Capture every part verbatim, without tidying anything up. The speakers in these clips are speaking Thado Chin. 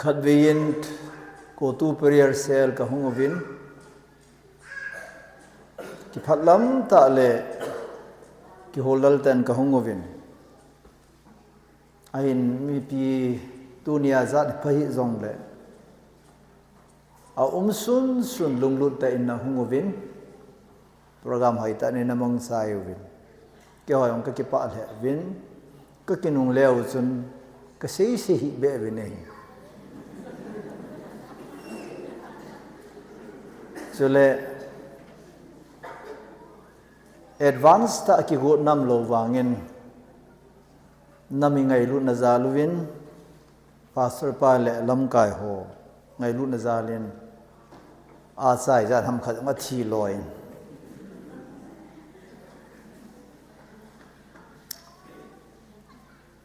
Khatvei in Kotu Prayer Cell ka hung uvin, kiphatlam tah le kihollal tah in ka hung uvin. Ahin mipi tunia jat pha hih jongle, a um sunsun lunglut tah in na hung uvin. Program hoitah in na mangcha uvin. Keiho jong ka kipah lheh uvin. Ka kinungle u chun ka seisei hih beh uvin ahi. Chule advance tah kigot nam lou vangin, na mi ngailutna jal uvin, Pastor pa le lamkai ho ngailutna jal in, a chai jat ham khat nga thi loi.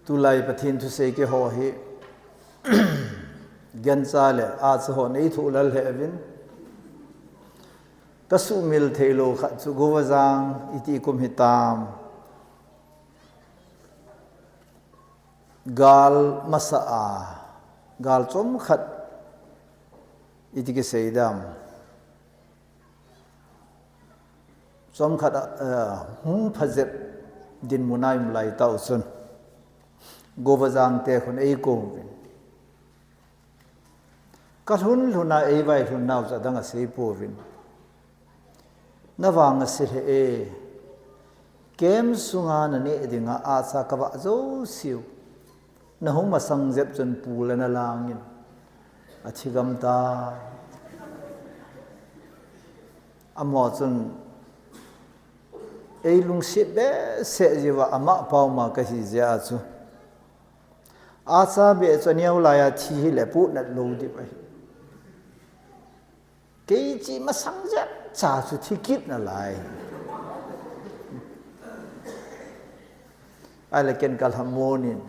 Tulai Pathen thusei keiho hi gancha le acha ho nei thu lal he uvin. Ka sumil thei lou khat chu Govajang iti kum hitam. Gal masa a, gal chomkhat iti kisei dam. Chomkhat a, eh, hung phajep dinmun a i um lai tah u chun, Govajang te khun ei kou uvin. Ka lhun lhun a ei vailhun nau chu adang asei pouvin. Na vang ase lheh e. Camp sunga na neh dinga acha ka vah jou siu. Na hung masang jep chun pu le na langin, athi gam tai. Amaho chun ei lungset behseh jeh uva ama pau ma ka hi jeh a chu, acha beh chu aneo lai a thi hile puhnat lou ding ahi. Kei chi masang jep cha chu thi kit nalai. Ahile ken ka lhamon in,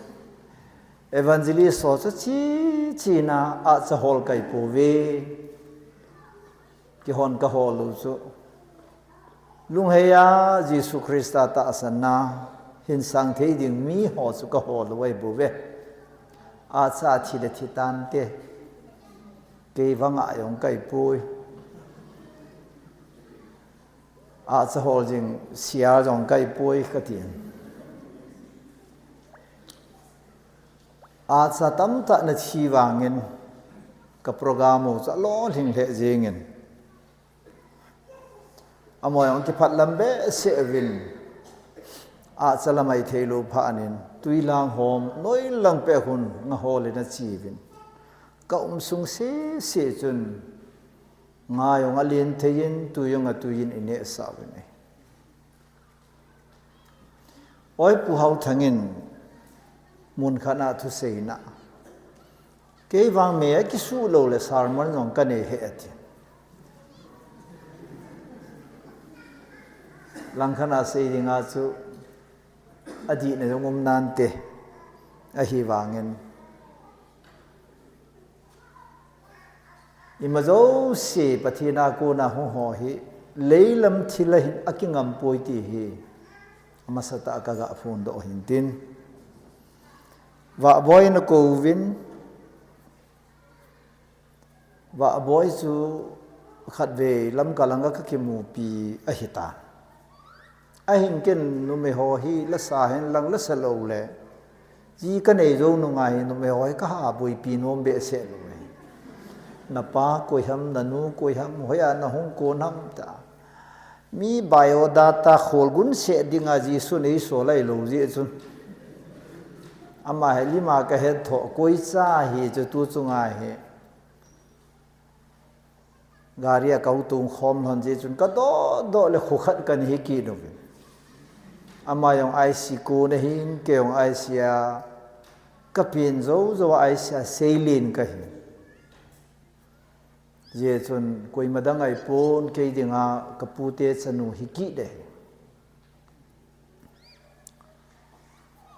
Evangelist ho chu chi chi na acha hol kai pouve. Kihon ka hol u chu, lunghei a Jesu Christa tahsan na hin sang thei ding mi ho chu ka hol u ahi bouve. Acha thi le thi tante. Kei vang a jong kai pui. Acha hol jing sia jong kai pui ka tin. Acha tamtah na thi vangin ka program u chu alolhing lheh jingin. Amaho jong kiphat lam behseh uvin, acha lamai thei lou phat in, tui lang hom, noi lang peh hun nga hol in achi uvin. Ka um sung sese chun, nga jong alen thei in, tui jong atui in i nehsah uvin ahi. Oi Pu Haothang in mun khat a thusei na. Kei vang mei akisuh lou le sermon jong ka nei hih e ati. Langkhat a sei dinga chu adihna jong um nante ahivangin. Ima jouse Pathen a kona hung ho hi leilam thil a hin akingam poi ti hi amasatah a ka ga phondoh hin tin. Vahboi na kouvin, Vahboi chu khatvei Lamka langa ka kimupi ahitan. Ahin ken numei ho hi lasa hen lang lasa lou le, ji ka nei jou nunga hi numei ho hi ka ha boipi nom behseh lou e. Na pa koi ham, na nu koi ham, hoiya na hung kon ham ta. Mi biodata kholgun seh dinga Jesun eisol ahilou jeh chun, ama hi lima ka het thoh, koi cha hi chu tu chunga hi. Gari a ka hung tung khom lhon jeh chun ka doh doh le kho khat ka nei hi kit uvin. Ama jong I C kon ahin, kei jong I C a ka pen jou jou a I C a seilen ka hi. Jeh chun koima dang ahipon kei dinga ka pute chanu hi kit e.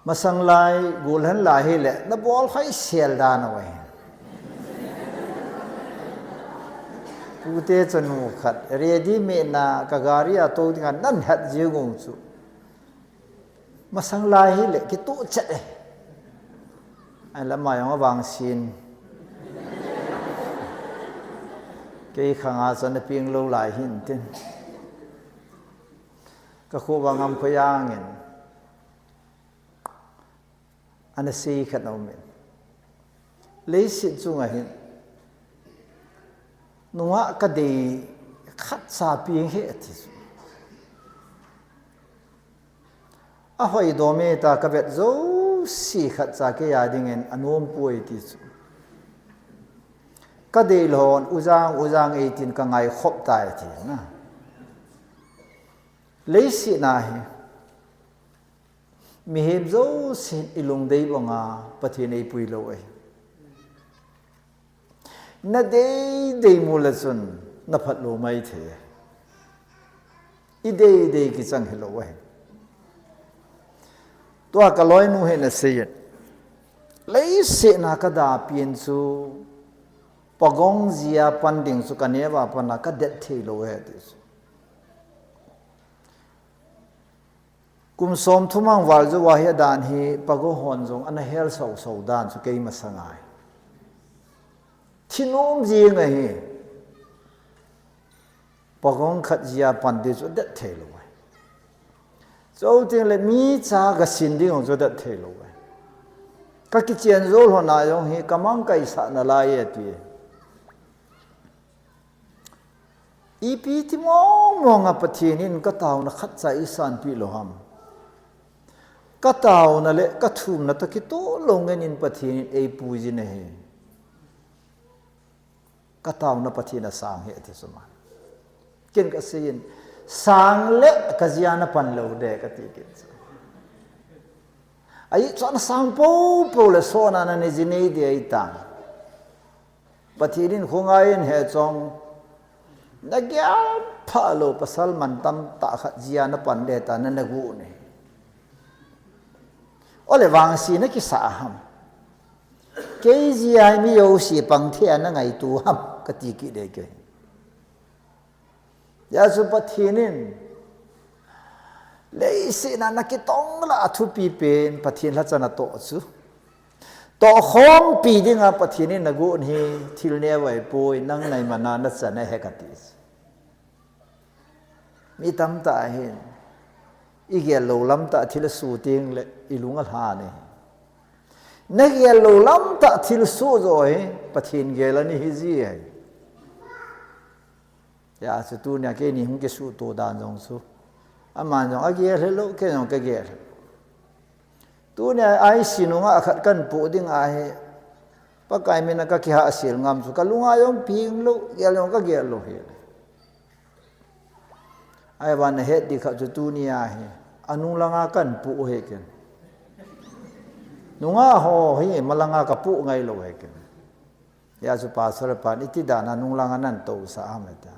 Masang lai, golhang lai hile, na bol hoi sel dan uvin. Pute chanu khat, ready made na ka gari a tou dinga nan hat jing ung chu. Masang lai hile, kituh chet e. Ahile ama jong avangsin. Kei khanga chu ana peng lou lai hin tin. Ka khovah ngam khoi angin ana sei khat aumin. Leiset chunga hin nungah kadei khatcha peng hih ati chu. Ahoi dome ta kavet jouse khatcha kei a dingin anom poi ti chu. Kadei lhon ujang ujang eitin kangai khop tai ti na. Leiset a hi mihem jousen ilungdei banga Pathen eipui lou ahi. Nadei dei mu le chun naphat lou maithei. Idei dei kichang hilou ahi. Tua kaloinu hin aseiyin. Leiset a kada pen chu pagong jia pan ding chu kaneo a pat a kadet thei lou ahi ti chu. Kum somthum mang val jouva hi adan hi pagong hon jong ana hel soso dan chu kei masang ahi. Thinom jing ahi. Pagong khat jia pan ding chu adet thei lou ahi. Chuteng le micha gasin ding chu adet thei lou ahi. Kakichen jou lhon a jong hi kamang kaisah nalai e ti. Ipi ti mong mong a Pathen in kataona khatcha eisanpeh lou ham. Kataona le kathumna toh kitoh lou ngen in Pathen in eipuijin ahi. Kataona Pathen asang hih ati chu ma. Ken kaseiyin, sang le kajia napan lou de kati kit chu. Ahi chu ana sang popo le sona nanei ji nei ding ahitan. Pathen in khongai in he chong. Nagel pha lou pasal mantam tah khat jia napan le ta nana gu ne. Ole vangse nakisah ham. Kei jia mi jouse pang thei a nangaito ham kati kit de kei. Hijeh chun Pathen in leiset a nakitong lah a thupi pen Pathen lhacha natoh chu. Tohkhompi dinga Pathen in nagon hi thil neo ahipoi, nang naiman a nachan ahi kati. Mi tamtah hin igel lou lam tah thil asuh teng le ilung alhan e. Nagel lou lam tah thil suh joh hi Pathen gel ana hi ji ahi. Hijeh chun tunia keini hung kisuhto dan jong chu. Aman jong agel hilou, kei jong kagel hilou. Tunia I C U nungah khat kahin poh ding ahi. Pakai mina kakihahsel ngam chu. Kalunga jong peng lou, gel jong kagel lou hi. Ahivangin ahet ding khat chu tunia hi. Anung langa kahin poh hi ken. Nungah ho hi, malanga kapoh ngai lou hi ken. Hijeh chun pastor pan iti dan a nung langa nahin tousah ham ati.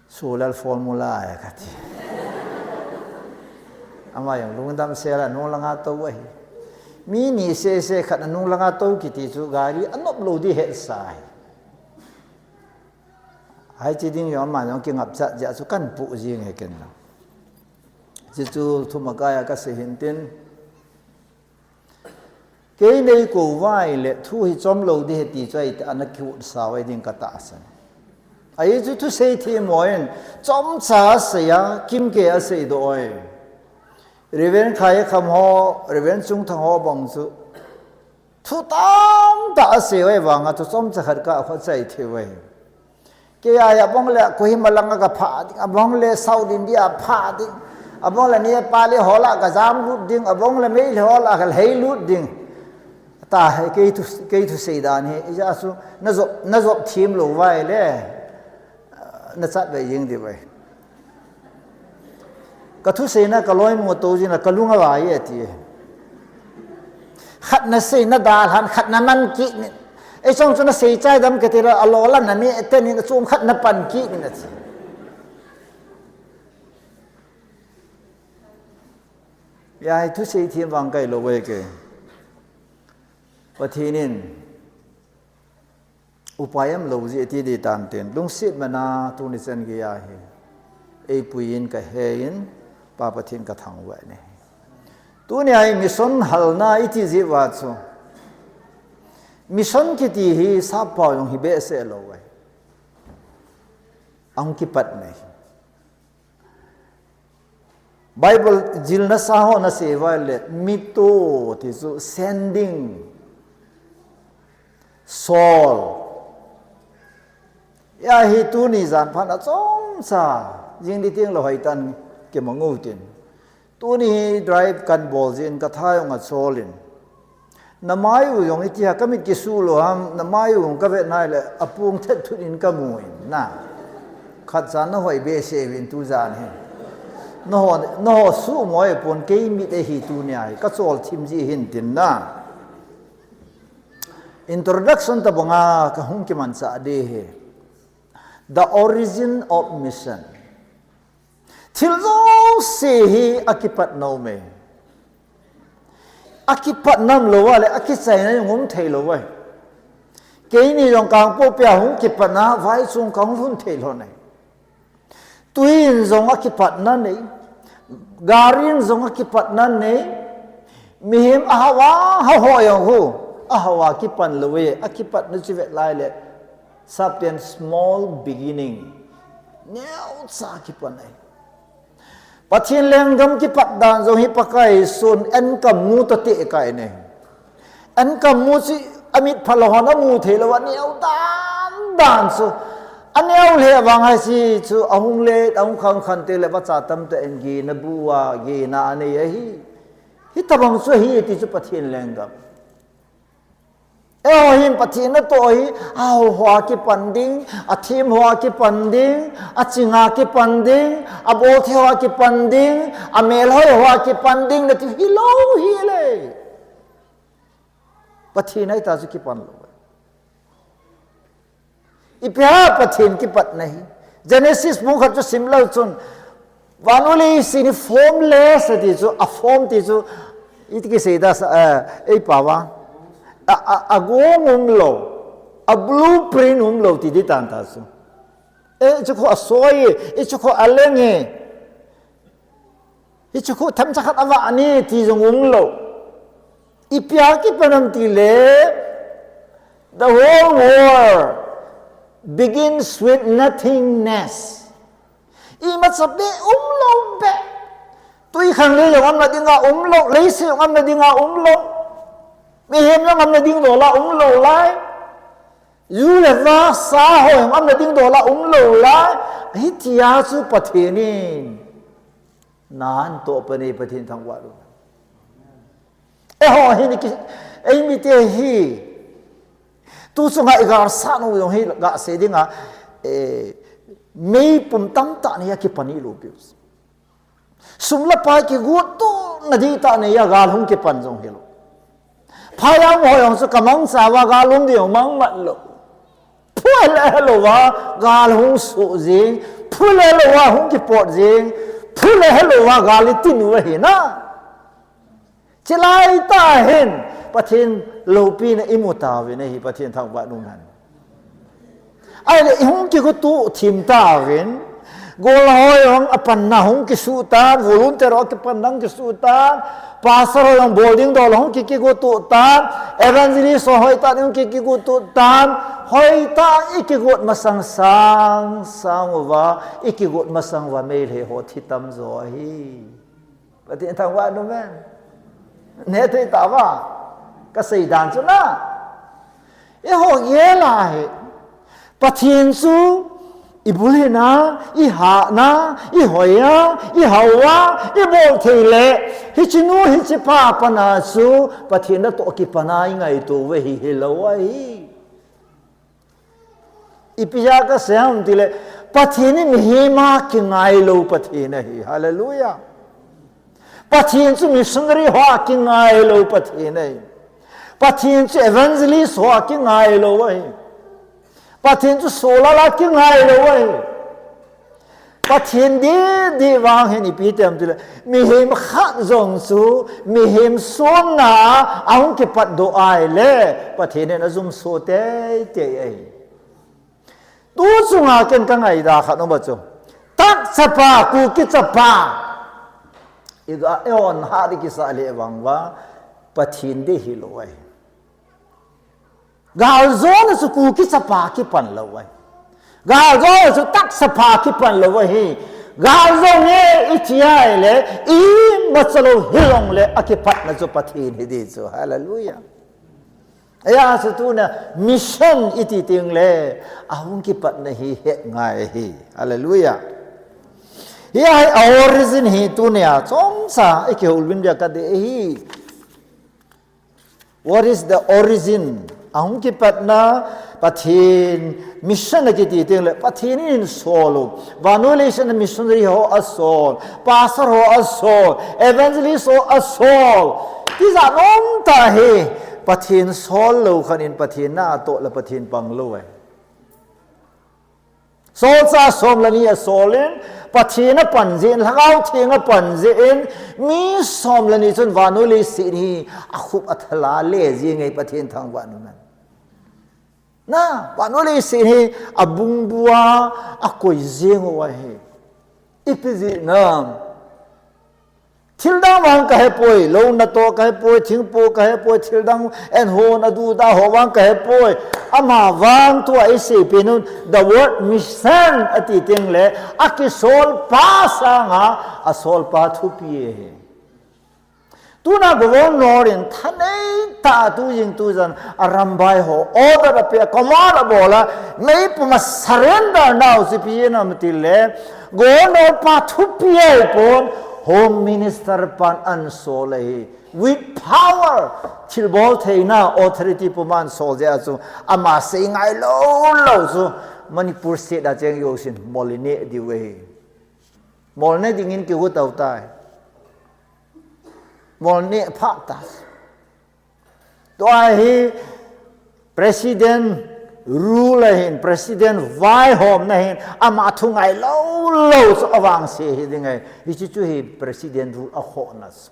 Solar formula ahi kati. Ama jong lungdam sel a nung langa tou ahi. Mi ni sese khat a nung langa tou kiti chu gari anop lou ding hetsa ahi. Hiche ding jong ama jong kingapcha jeh chu kahin poh jing hi ken lang. Hichu thumakai a kasei hin tin. Kei neikou uva ahile thu hi chom lou ding ahi ti chu ahi, ana kihutsah uva ding katahsan. Ahi chu thusei themmo in chomcha asei a, kimkei asei doh uve. Reverend Khaikham ho, Reverend Chungthang ho bang chu thu tamtah asei uva ahivanga chu chomcha khat kah a kho achai thei uve. Kei a hi abang le Kohima langa kaphah ding, abang le South India phah ding, abang le Nepali ho lah kajam lut ding, abang le Meitei ho lah kalhei lut ding. Tahi kei thu, kei thusei dan hi, hijeh chun najop, najop them lou uva ahile, nachat ve jing diu ahi. Kathuseina kaloinu tou jin a kalung avai e ati. Khat nasei nadalhan, khat naman kit in. Eichung chu nasei chai dam kati le, alo la nane ten in achom khat napan kit in ati. Hijeh hi thusei them vang kahi lou uve kei. Pathen in upai umlou jeh ati ding tante, lungset man a tuni chan geiya hi eipui in kahe in, Pa Pathen kathangvah in ahi. Tunia hi mission halna iti jeh uva chu, mission kiti hi sappao jong hi behseh lou ahi. Ahung kipat nei. Bible jilna sa ho nasei uva le, mito ti chu sending, soul. Ahi tuni jan phat a chomcha, jing ni teng lou hoitah in kimang u tin. Tuni hi drive kan bol jeh in ka tha jong achol in. Na mai u jong iti ham, ka mit kisu lou ham, na mai u jong ka vet nai le, apung thet thut in ka mu in na. Khat cha na hoi behseh uvin tu jan hi. Nangho, nangho suhmo ahipon kei mit ahi tuni a hi, ka chol thim jeh hin tin na. Introduction tabang a ka hung kimanchah ding ahi. The origin of mission. Thil jouse hi akipat nom e. Akipat nom lou a le, akichaina jong um thei lou e. Keini jong Kangpokpi a hung kipat na, vaichung kahung lhun thei lhon e. Tui in jong akipatna nei, gari in jong akipatna nei, mihem ahao a, hao ho jong hu, ahao a kipan lou e, akipatna chu vet lai le, Sapiens small beginning. Neocha kipan ahi. Pathen lenggam kipat dan jong hi Pakai sun enkam mu tate kai nei. Enkam mu chu amit phalou hon amu thei lou a neo dan dan chu. Aneo lheh vang ahi chu ahung le, ahung khang khan te le vacha tamtah in gina bu a, gina anei ahi. Hitabang chu ahi ti chu Pathen lenggam. Eiho hin Pathen natoh hi, ahao hoa kipan ding, athem hoa kipan ding, aching a kipan ding, abol thei hoa kipan ding, amel hoi hoa kipan ding, nati hilou hile. Pathen ahi ta chu kipan lou. Ipi ham Pathen kipatna hi. Genesis bung khat chu sim leu chun, van u leiset hi formless ati chu, a form ti chu, iti kisei da sa, eh, ei pao a. A, a, a gong um lou, a blueprint um lou ti di tan ta chu. Eh, chu khu a soi, eh, chu khu a leng e. Hichu khu themcha khat avah ni ti jong um lou. Ipi a kipan ham ti le, the whole world begins with nothingness. Imacha beh um lou beh. Tui khang le jong umna dinga um lou, leiset jong umna dinga um lou. Mihem jong umna ding dol a um lou lai. Ju le va sa ho jong umna ding dol a um lou lai. Hitia chu Pathen in. Natoh pan e Pathen thangvah lou. Eiho hi ni ki, eimite hi. Tu chunga i galsat u jong hi gasei dinga, eh, meipum tamtah nei a kipan hilou pi. Sum le pai kigot tona ding tah nei a gal hung kipan jong hilou. Phai a um ho jong chu ka mangcha uva gal um ding mang mat lou. Phu le helou va gal hung soh jing, phu le helou va hung kipot jing, phu le helou va gal i tin u ahi na. Chilai tah hin Pathen loupina i mu tauvin ahi, Pathen thangvah nom hen. Ahile i hung kigotuh thim tauvin, gol ho jong apanna hung kisuh tan, volunteer ho kipanna hung kisuh tan, pastor ho jong bol ding dol hung ki, kigotuh tan, evangelist ho hoitah in hung ki, kigotuh tan, hoitah i kigot masang sang, sang uva, i kigot masang uva Meitei ho thi tamjo ahi. Pathen thangvah nom hen. Neh thei tauva. Kasei dan chu na. Eiho gel a hi. Pathen chu i bulhit na, i hat na, i hoi a, i hao a, i bol thei le. Hiche nu, hiche pa pan a chu Pathen natoh kipan a i ngaito uve hi hilou ahi. Ipi jeh a kasei ham tile, Pathen hi mihem a kingai lou Pathen ahi. Hallelujah. Pathen chu missionary ho a kingai lou Pathen ahi. Pathen chu evangelist ho a kingai lou ahi. Pathen chu solal a kingai lou ahi. Pathen didi vang hin ipi ti ham tile, mihem khat jong chu, mihem somna a ahung kipatdoh ahile, Pathen in ajumso teitei ahi. Tu chunga ken ka ngaida khat um a chu. Tak chapa, Kuki chapa. I ga, i hon hat ding kisah le vang uva, Pathen dei hilou ahi. Galjona chu Kuki chapa kipan lou ahi. Galjou chu tahsa pha kipan lou ahi. Galjou nge iti ahile, imacha lou hijongle akipatna chu Pathen hiding chu. Hallelujah. Hijeh chun tunia mission iti tengle, ahung kipatna hi het ngai ahi. Hallelujah. Hiche a origin hi tunia chomcha ikihoulim dia kadei ahi. What is the origin? Ahung kipatna Pathen mission akiti tengle Pathen in asol u. Vannoi leiset a missionary ho asol, pastor ho asol, evangelist ho asol. Tijat nomtah hi Pathen sol lou khat in Pathen na atoh le Pathen pang lou ahi. Solchah som le ni asol in, Pathen apan jeh in, Lhagao Theng apan jeh in, mi som le ni chun vannoi leiset hi akhup athala le jeng e Pathen thangvahna. Na, vannoi leiset hi abungbua akoi jeng u ahi. Ipi jeh ham? Thildang vang kahepoi, lou natoh kahepoi, thingpo kahepoi, thildang en hon aduda ho vang kahepoi. Ama vang tua isei pen un, the word mission ati tengle, akisolpa sanga, asolpa thupi ahi. Tunia governor in thanei tah a tujing tujan arambai ho order apeh, command abol a, meipum a surrender nau chu ipi jeh ham itile, governor pa thupi ahipon, home minister pan asol ahi. With power, thilbol theina authority puma asol jeh a chu, ama sei ngai lou lou chu, Manipur state a cheng jousen mol ineh diu ahi. Mol ne dingin kigot tautai. Mol neh phat ta. Tua hi President rule ahin, President vaihomna ahin, ama thu ngai lou lou chu avangse hiding ahi. Hiche chu hi President rule akhohna chu.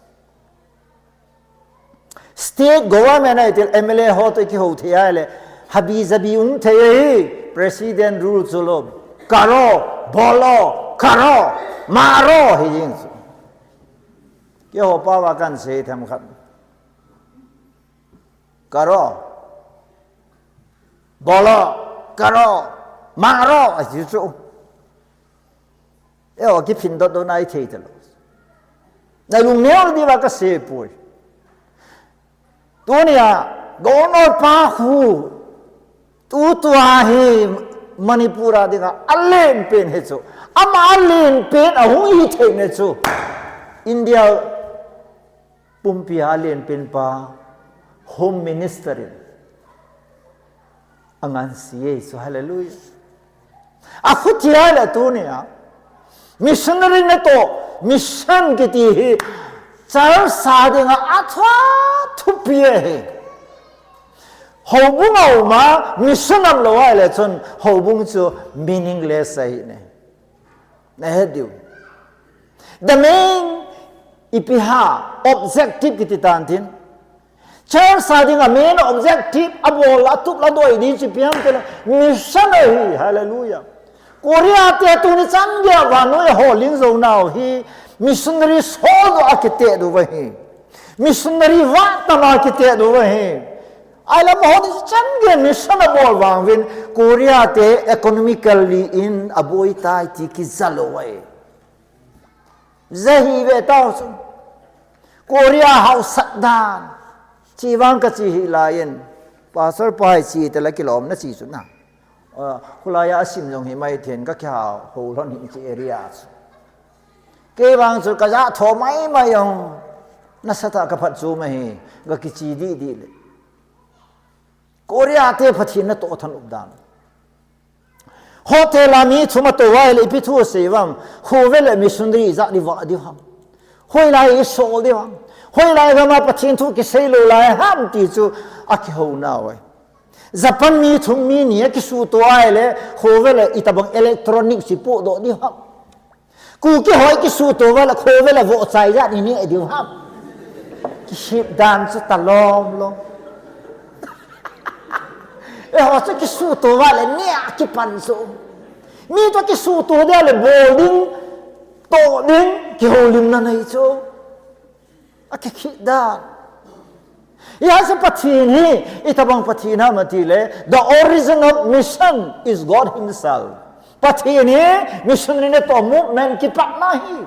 State government ahi tile M L A ho toh kihou thei ahile, habi jabi um thei ahi, President rule chu lou. Karo, bolo, karo, maro, hijeng chu. Keiho pao a kahin sei themkhat. Karo, bolo, karo, maro, ati chu. Eiho kiphin dot dot nai thei talou. Nalung neo diuva kasei poi. Tunia, Governor pa khu, tutua hi Manipur a dinga alen pen hi chu. Ama alen pen ahung hi thei ne chu. India pumpi a alen pen pa, Home Minister in. Angansi e chu, hallelujah. Akhuti ahile tunia. Missionary natoh, mission kiti hi, church a dinga athu thupi ahi. Houbung a uma, mission umlou ahile chun, houbung chu meaningless ahi ne. Nahet diu. The main ipi ham, objective kiti tan tin. Church a dinga main objective, abol a tup la doi di chu ipi ham tile, mission ahi, hallelujah. Korea te tuni chan geiya vannoi a hol ling jou nau hi, missionary sol doh a kiteh diu ahi. Missionary vah tam a kiteh diu ahi. Ahile amaho ni chan geiya mission abol vang uvin, Korea te economically in aboi tai ti kija lou ahi. Jahi ve tao chu. Korea hausat dan. Chi vang kachi hih laiyin. Pastor pa hi chi tala kilom na chi chu na. Ah, khulai a asim jong hi mai then ka kihou lhon hi chi area chu. Kei vang chu ka ja tho mai mai jong. Nasatah ka phatchom ahi. Ka kichi di di le. Korea te Pathen natoh thanom dan. Hotel a mi thum atou ahile ipi thu asei uvem. Khovel a missionary ijat ivah diu ham. Hoilai isol diu ham. Hoilai gam a Pathen thu kisei lou lai ham ti chu akihou nau ahi. Japan mi thum mi ni akisuto ahile khovel a itobang electronic chu ipohdoh diu ham. Kuki ho kisuto uva le khovel a vohchai jat ineh diu ham. Kikhit dan chu talom lom. Eiho chu kisuto uva le neh a kipan chu. Mi toh kisuto dia le bol ding, toh ding, kihoulimna nei chu. Akikhit dan. Hijeh a chu Pathen hi, itobang Pathen ham itile, the origin of mission is God himself. Pathen hi missionary natoh movement kipatna ahi.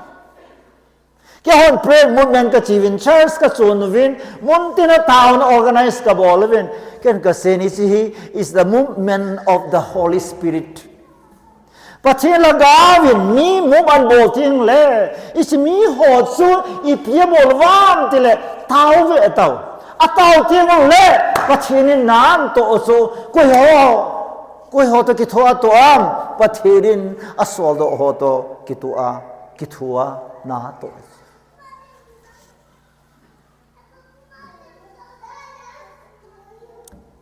Keihon prayer movement kachiuvin, church kachon uvin, muntina taona organize kabol uvin, ken kasei in hiche hi is the movement of the Holy Spirit. Pathen lhagao vin mi move anabol tengle, hiche miho chu ipi abol uvem tile, tao ve tao. Atao tengle, Pathen in na atoh chu, koiho, koiho toh kithoa atoh ham, Pathen in asoldoh ho toh kithoa, kithoa na atoh.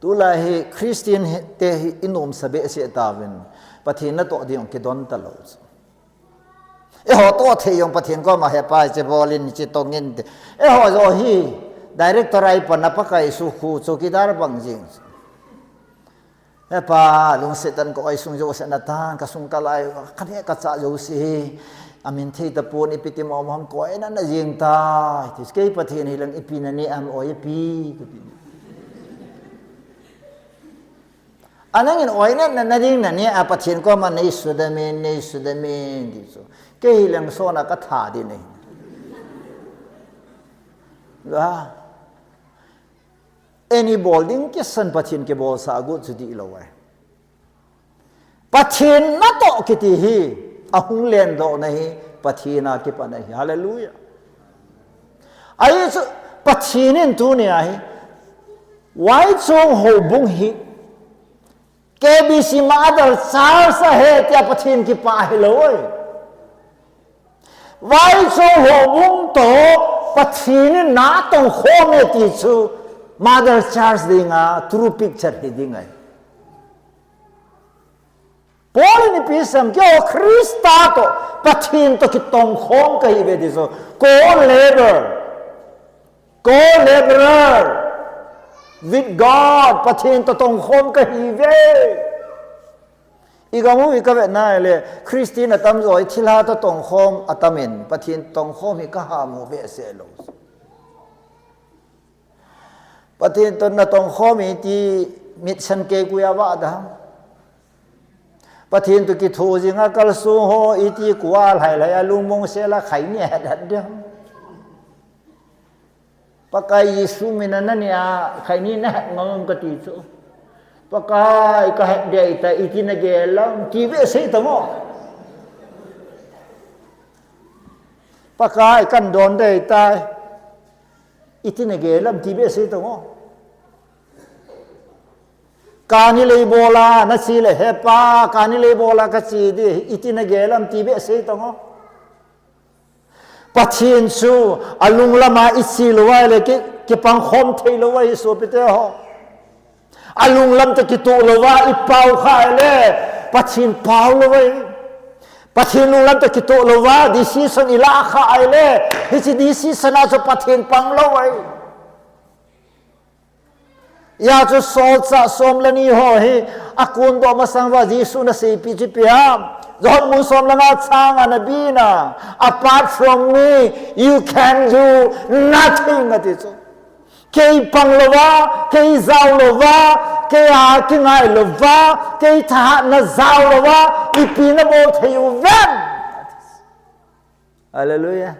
Tulai hi Christian te hi inomsa behseh tauvin, Pathen natoh ding kidon talou. Eiho toh thei jong Pathen koma, He Pa, hiche bol in, hiche tong in, ti. Eiho joh hi director a ipan a Pakai sukhu chowkidar bang jeng. He Pa, lungset tah in ka oi sung jouse natan, kasung kalai, kaneh kachah jouse hi amin thei tapon, ipi ti mong mong koi nana jeng tai. Ti, kei Pathen hilang ipi naneh ham, oi ipi, kati. A nangin oi nana ding naneh a Pathen koma nei sudam in, nei sudam in, ti chu. Kei hilang sona katha ding ahi. La. Eini bol ding kisan Pathen kibolsah agot chu dihlou ahi. Pathen natoh kiti hi, ahung lendohna hi, Pathen a kipan ahi. Hallelujah. Ahi chu, Pathen in tunia hi, Vaichong houbung hi, K B C Mother Church ahi tia Pathen kipah hilou ahi. Vaichong houbung toh Pathen in na tongkhom e ti chu Mother Church dinga true picture hi ding ahi. Paul in ipi asei em, keiho Christa toh Pathen toh kitongkhom kahiuve ti chu, co-laborer. Co-laborer with God, Pathen toh tongkhom kahiuve. Igam u hi kavet nai le, Christian atamjo hi thilha toh tongkhom atam in, Pathen tongkhom hi kaham u behseh lou. Pathen toh natongkhom e ti mitsan kei koi a vah dam. Pathen toh kitho jinga kalsong ho iti koi a lhai lhai a lungmong sel a khaini ahet het dam. Pakai Jesu min a naneh a khaini nahet ngam em kati chu. Pakai kahet ding ahitai, iti nagel em ti behseh tang o. Pakai kan don ding ahitai, iti nagel em ti behseh tang o. Kani lei bol a nache le, He Pa, kani lei bol a kache ding, iti nagel em ti behseh tang o. Pathen chu alunglam a iche lou a ahile ki, kipangkhom thei lou ahi sopite ho. Alunglam toh kitoh lou a ipao kha ahile Pathen pao lou ahi. Pathen lunglam toh kitoh lou a decision ilah kha ahile hiche decision a chu Pathen pang lou ahi. Hijeh chun solchah som le ni ho hi akondoh masang uva Jesun aseipi chu ipi ham? Johan bung som le nga chang a nabina, "Apart from me, you can do nothing," ati chu. Kei pang louva, kei jao louva, kei a kingai louva, kei thahatna jao louva, ipi nabol thei uvem? Hallelujah.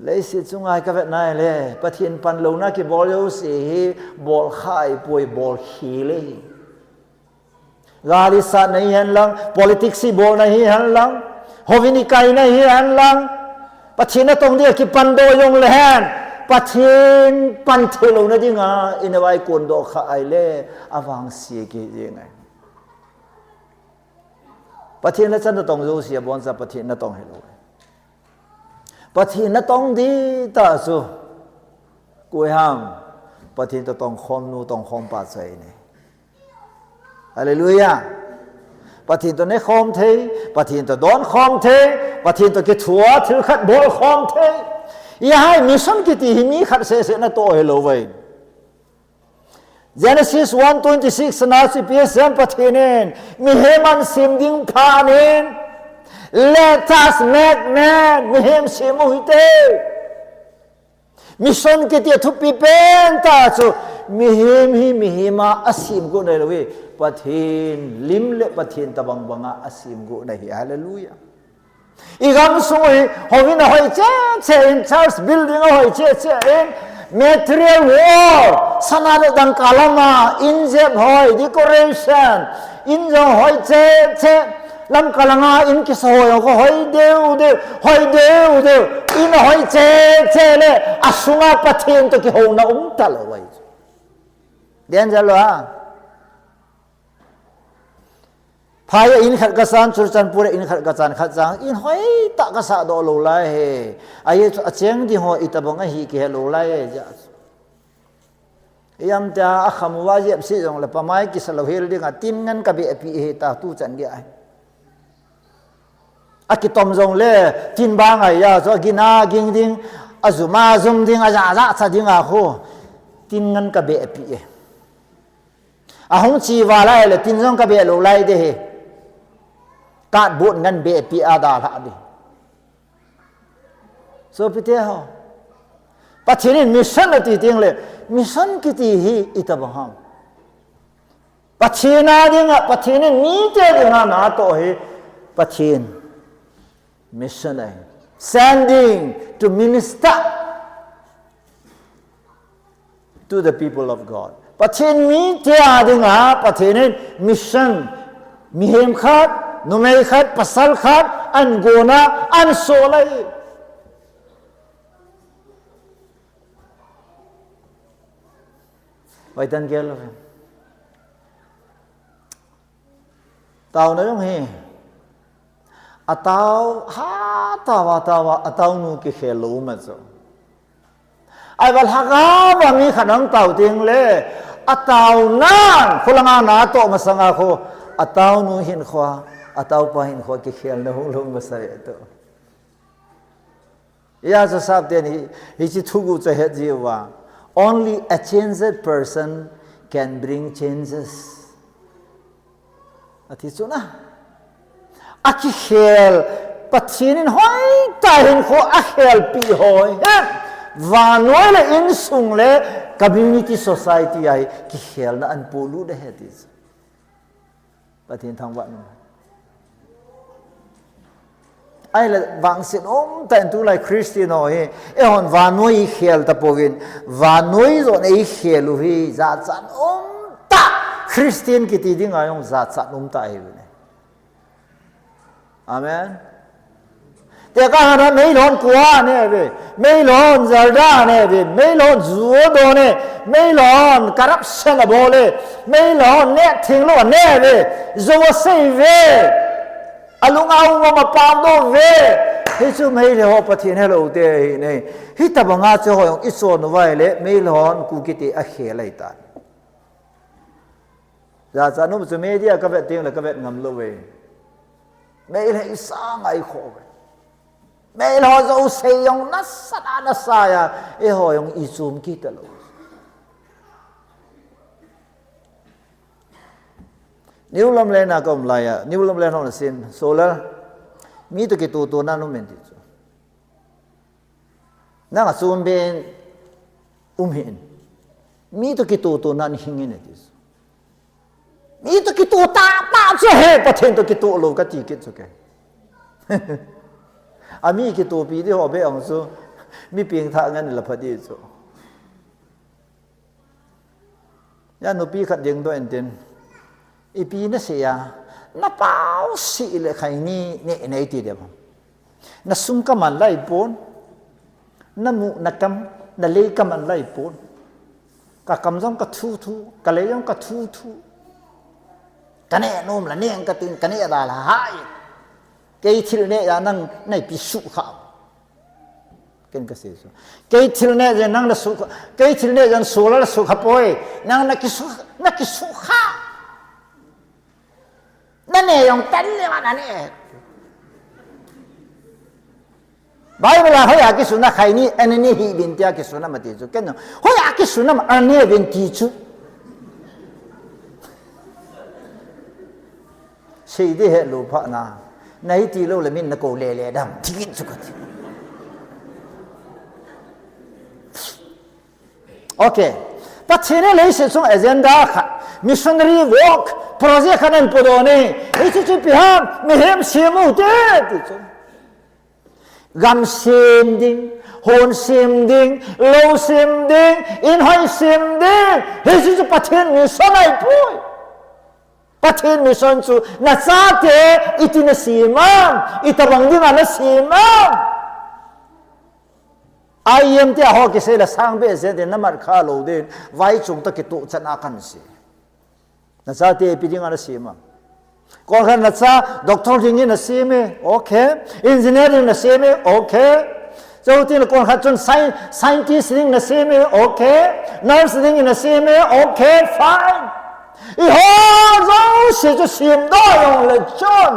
Leiset chunga hi kavet nai le, Pathen panlouna kibol jouse hi bol kha ahipoi, bol khel ahi. Gal isatna hihen lang, politics ibolna hihen lang, houin ikaina hihen lang, Pathen natong dia kipandoh jongle hen, Pathen pan theilouna dinga, ina vai kondoh kha ahile, avangse kit jeng ahi. Pathen lhacha natong jouse aboncha Pathen natong hilou. Pathen natong dihtah chu koi ham? Pathen toh tongkhom nu, tongkhom pa chu ahi. Hallelujah. Pathen toh nekhom thei, Pathen toh donkhom thei, Pathen toh kithua thil khat bolkhom thei. Hijeh a hi mission kiti hi mi khat seh seh natoh hilou vin. Genesis one twenty-six na chu ipi asei em, Pathen in mihem asem ding phat in, "Let us make man," mihem sem u hite. Mission kiti a thupi pentah chu mihem hi mihem a asem got nailou hi. Pathen lim le Pathen tabang banga asem got ahi. Hallelujah. I gamsung u hi, houin ahoi cheh cheh in, church building ahoi cheh cheh in, material world, sana le dangka lama, in jep hoi, decoration, in jong hoi cheh cheh, lamka langa in kisa hoi kho hoi deu deu, hoi deu deu, in ahoi cheh cheh le, asunga Pathen toh kihouna um talou ahi. Danger lou a. Phai a in khat kasan, Churachandpur a in khat kachan khat chang, in hoitah kasah doh lou lai hi. Ahi chu acheng ding ho itobang ahi kihe lou lai hi, jeh chu. Ijemtia akham uva jep sih jongle pamai kisa lou hel dinga, tin ngen kabeh pi hi ta tu chan dia hi. Akitom jongle, tin bang ahi a, chu agin aging ding, ajum ajum ding, aja aja cha dinga khu, tin ngen kabeh pi e. Ahung che val ahile, tin jong kabeh lou lai ding hi. Cardboard ngen beh pi a dalha ding. Sopite ho. Pathen in mission ati teng le, mission kiti hi itobang ham. Pathen a dinga, Pathen in mite dinga natoh hi, Pathen mission ahi. Sending to minister to the people of God. Pathen mite a dinga, Pathen in mission, mihem khat, numei khat, pasal khat, ahin gona, ahin sol ahi. Hoitah in gel lou ve. Taona jong hi. Atao, ha, tao a, tao a, ataonu kikhel lou ma chu. Ahivang lhagao a mi khat nahung tao teng le, ataonan, khulanga natoh masanga khu, ataonu hinkhoa, ataopa hinkhoa kikhelna hung lhung masa ve tu. Ijeh chu sapten hi, hiche thuguh chu ahet jiuva. Only a changed person can bring changes. Ati chu na. Akikhel, Pathen in hoitah hinkho akhelpi ho hi. Vannoi le insung le community society a hi kikhelna ahin polut ahi ati chu. Pathen thangvah in um. Ahile vangset umtah in tulai Christian ho hi, eihon vannoi ikhel tapouvin, vannoi joh in eikhel u hi, jachat umtah, Christian kiti dinga jong jachat umtah ahiuvin. Amen. Tekah a meilhon kua ane ve, meilhon zarda ane ve, meilhon ju adon e, meilhon corruption abol e, meilhon neh thenglou ane ve, jou asei ve, alung a um a mapao doh ve. Hichu meilhei ho Pathen helou te ahi ne. Hitobanga chu ho jong ichon uva ahile, meilhon Kuki te akhel ahitan. Jachat um chu media kavet teng le kavet ngam lou ve. Meilhei sanga ikhoh ve. Meilhei ho jouse jong nasa a nasa a, eiho jong ichom kit talou. New Lamlen a kaum laiya, New Lamlen hon asin, Solal, mi toh kitotona um in ti chu. Nang achom ben um hih in. Mi toh kitotona in hing in ati chu. Mi toh kito tah tah chu ahi, Pathen toh kito lou kati kit chu kei. Ami kitopi di ho be ong chu, mi pengthah ngen la pha di chu. Hia nupi khat dingdoh intin, ipi nasei a, napao sih le khaini neh nei ti dem. Nasung kaman lai pon, namu nakam, nalei kaman lai pon. Kakam jong kathu thu, kalei jong kathu thu. Kaneh nom la neng katin, kaneh da la hai. Kei thil neh a nang neipi sukha. Ken kasei chu. Kei thil neh jeh nang nasukha, kei thil neh jeh Solal la sukha poi. Nang nakisu, nakisukha. Naneh jong tan le ma naneh. Bible a hoiya kisuna khaini, anani hih uvin tia kisuna mati chu. Ken jong, hoiya kisuna ma aneh uvin ti chu. Sei di helou phat na. Nahi tilou le min nakou le le dam. Ti kit chu kati. Okay. Pathen in leiset chunga agenda khat. Missionary work. Project khat ahin podoh e. Hichu chu ipi ham, mihem sem u hite, ti chu. Gam sem ding, hon sem ding, lou sem ding, inhoi sem ding. Hichu chu Pathen mission ahipoi. Pathen mission chu nachate iti nasem am, itobang dinga nasem am. I M T a ho kisei le sang behseh te namat kha lou ding, vaichung toh kituh chan a kan sei. Nachate ipi dinga nasem am. Koi khat nacha doctor dingin nasem e, okay. Engineer dingin nasem e, okay. Chutile koi khat chun sci-, scientist dingin nasem e, okay. Nurse dingin nasem e, okay, fine. Eiho jouse chu semdoh jongle chun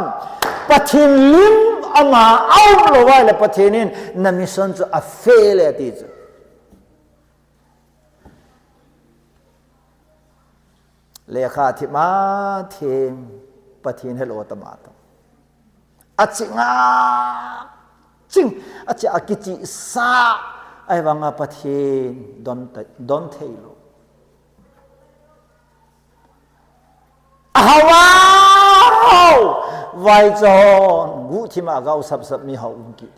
Pathen lim ama aum lou ahile Pathen in na mission chu a fail e ati chu. Lekha thip a thim, Pathen helou tama tah. Aching a ching, achi a kichihsa, ahivanga Pathen don ta, don thei lou. Ahao, ahao, vaichon, guhthim a gao sapsap mihao um kit.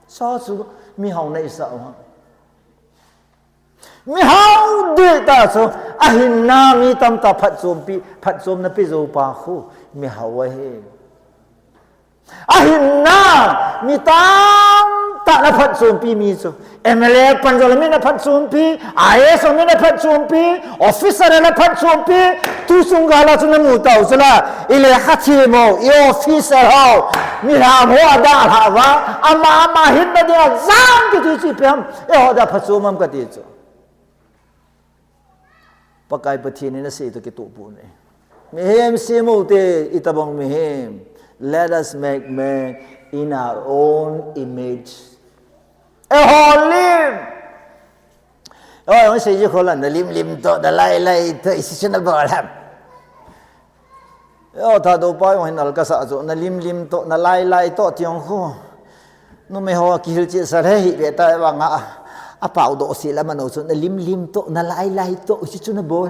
Sa chu mihao neisah u ham. Mihao deh tah chu, ahinna mi tamtah phatchompi, phatchomna pe jou pa khu, mihao ahi. Ahinna mi tamtah na phatchompi mi chu, M L A pan jongle mi na phatchompi, I A S ho mi na phatchompi, officer na phatchompi, tu sung gal a chu namu tau chu la, i lekha thim ho, i officer ho, mi lham ho adalhah uva, ama, ama hinna dinga jam kiti chu ipi ham, eiho dia phatchom am kati chu. Pakai Pathen in asei toh kitoh pon ahi. Mihem sem u hite, itobang mihem. Let us make man in our own image. Eiho lim. Oi, oi, sei ji kho la, na lim lim toh, na lai lai toh, isi chu na bol ham. Eo, Thadou pa jong hin nal kasah chu, na lim lim toh, na lai lai toh ti jong khu. Numei ho kihilchetsa le hih ve ta vanga, a, apao doh sel a mano chu, na lim lim toh, na lai lai toh, hichu chu na bol.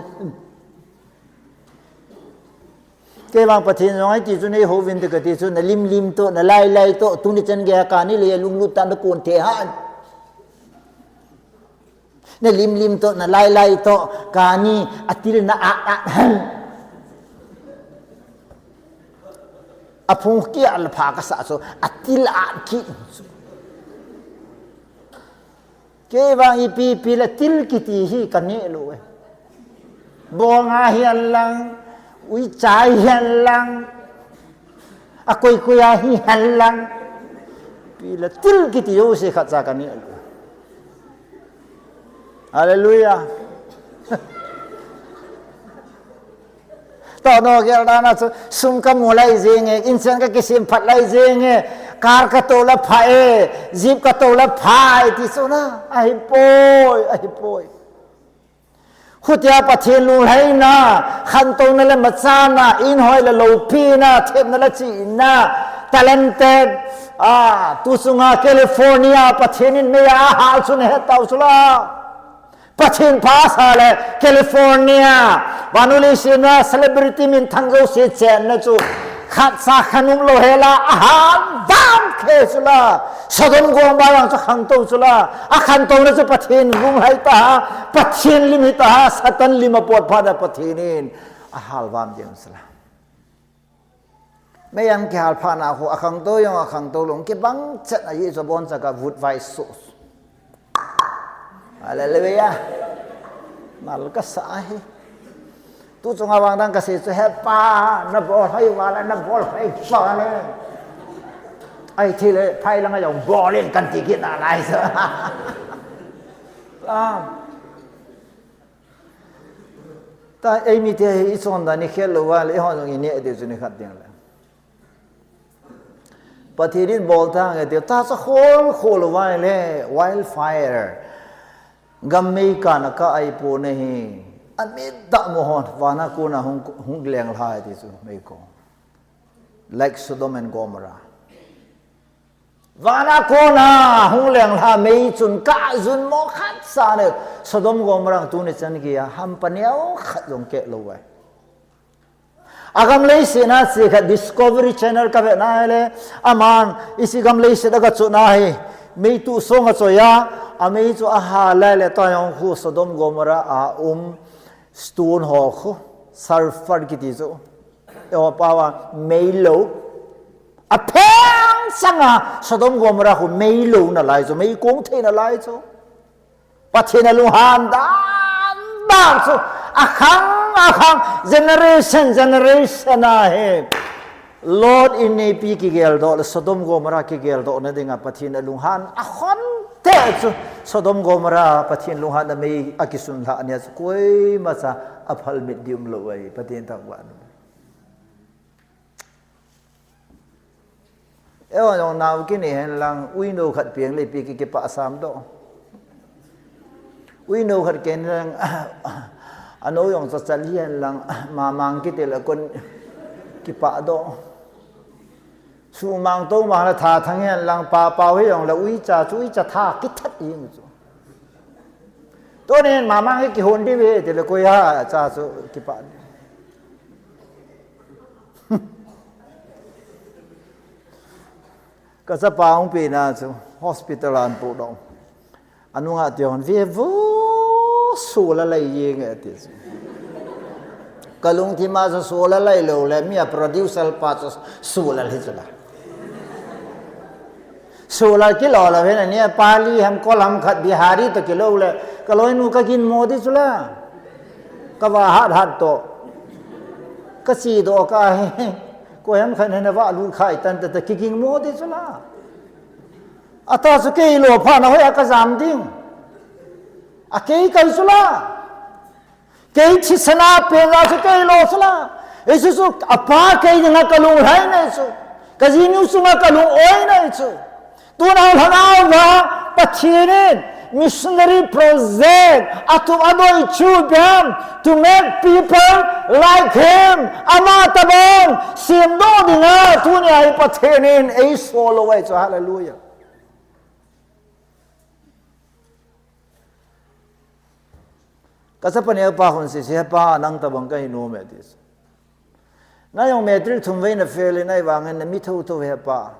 Kei vang Pathen jong ahi ti chu nei hou vin te kati chu, na lim lim toh, na lai lai toh, tuni chan geiya kani le lunglut tah na kon thei ham. Na lim lim toh, na lai lai toh, kani, atil na at at hen. Aphung kia la pha kasah chu, atil at kit. Kei vang ipi ipi le til kiti hi kaneh lou e. Bong a hihen lang, uicha hihen lang, akoi koi a hihen lang. Ipi le til kiti jouse khatcha kaneh lou. Hallelujah. Toh nogel dan a chu sum kamu lai jenge, inchen kakisem phat lai jenge, car katou le pha e, jeep katou le pha e, ti chu na, ahipoi, ahipoi. Hutia Pathen lunglhaina, khantouna le machana, inhoi le loupina, thepna le chihna, talented, a, tu chunga California, Pathen in meiya ahal chu nahet tau chu la. Pathen pha asa le California, vannoi leiset a celebrity minthang jouse chenna chu khatcha khat um lou hela ahal dam khe chu la. Sodom Gomorrah vang chu khangtou chu la. Akhantouna chu Pathen lunglhai ta ha, Pathen lim hita ha, Satan lim apot phat a Pathen in ahal vam ding chu la. Meiya kihal phat na khu, akhangtou jong, akhangtou lou, kibang chet a, ajeh chu aboncha ka vut vai so. Hallelujah. Nal kasa ahi. Tu chunga vang dang kasei chu, he pa, nabol hoi uva le, nabol hoi uva le. Ahi thei le, phai langa jong bol in kan ti kit nalai chu. Ah. Ta eimite hi ichondan ikhel lou uva le, eiho jong ineh diu chu nikhat ding le. Pathen in bol tange tiu, tahsa khol khol uva le, wildfire. Gam mei kana kah ahipon ahi. Amit tah mo hon, vana kona hung, hung lenglha ti chu mei ko. Like Sodom and Gomorrah. Vana kona hung lenglha mei chun kah jun mo khatcha ne. Sodom Gomorrah tuni chan geiya hampa neokhat jong keh lou uve. Agam leiset a che khat Discovery Channel kavet na le, aman isi gam leiset a kachot na hi, mei tu song a choi a, amei chu ahal le, tua jong khu Sodom Gomorrah a um stone ho khu, sulfur kiti chu. Eiho pao a mei lo. Apheng sanga Sodom Gomorrah khu mei lo nalai chu, mei kong thei nalai chu. Pathen alunghan dan dan chu, akhang akhang, generation generation a hi Lot in neipi kigeldoh le Sodom Gomorrah kigeldoh na dinga Pathen alunghan akhon te chu, Sodom Gomorrah Pathen lunghan a mei akisun lhah nia chu koima cha aphal mit ding umlou ahi, Pathen thangvah in. Eiho jong nao kinei hen lang, uinou khat peng le ipi ki, kipah sam doh. Uinou khat ken lang, anou jong chachal hi hen lang, mamang kiti le kon kipah doh. Sumang tou mang le tha thang hen lang, pa pao hi jong le uicha chu uicha tha kithat jing chu. Tunin mamang hi kihon diu ve ti le koi ha cha chu kipah. Kachapa hung pi na chu hospital a ahin pu doh. Anunga ti hon ve vo, solar lai jeng e ti chu. Kalungthim a chu solar lai lou le, mi a producer pa chu solar hi chu la. Solar kilo lou hen, ania pali ham kol ham khat Bihari toh kilo le, kaloinu kagin mo di chu la. Kava hat hat toh. Kachi doh kahi. Koi ham khat hen ava lut khai tan ta, ta kiging mo di chu la. Ata chu kei lo pha na hoi a kajam ding. A kei kai chu la. Kei thisan a pen la chu kei lo chu la. Jesu chu apa kei dinga kalung lhai nei chu. Kajinu chunga kalung oi nei chu. Tuna lhangau va Pathen in missionary project, atu adoi chu biam, to make people like him. Ama tabang, semdoh dinga, tunia hi Pathen in eisol lou ahi chu, hallelujah. Kachapa neo pa khun sese, "He pa, nang tabang kahi nom e," ati chu. Nang jong matric thum vei na fail in ahivangin na mi thotho he pa.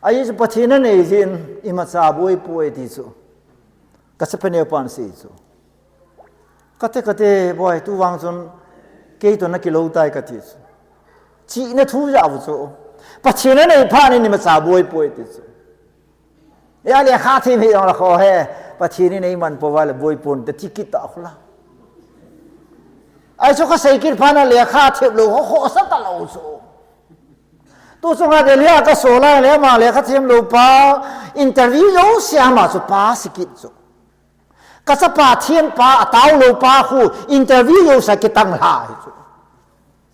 Ahi chu Pathen nanei jeh in imacha boi poi ati chu. Kachapa neo pan sei chu. Kate, kate, boi, tu vang chun kei toh na kilou tai kati chu. Chihna thu jao chu. Pathen nanei phat in imacha boi poi ati chu. Hia lekha them hi jong la kho he, Pathen in eiman pou va le boi pon te ti kit ta khu la. Ahi chu kasei kit phat na lekha them lou ho khosa talou chu. Tu chunga Delhi a kasol a le ama lekha them lou pa, interview jouse ama chu pass kit chu. Kachapa them pa, atao lou pa khu, interview jouse kitang lha hi chu.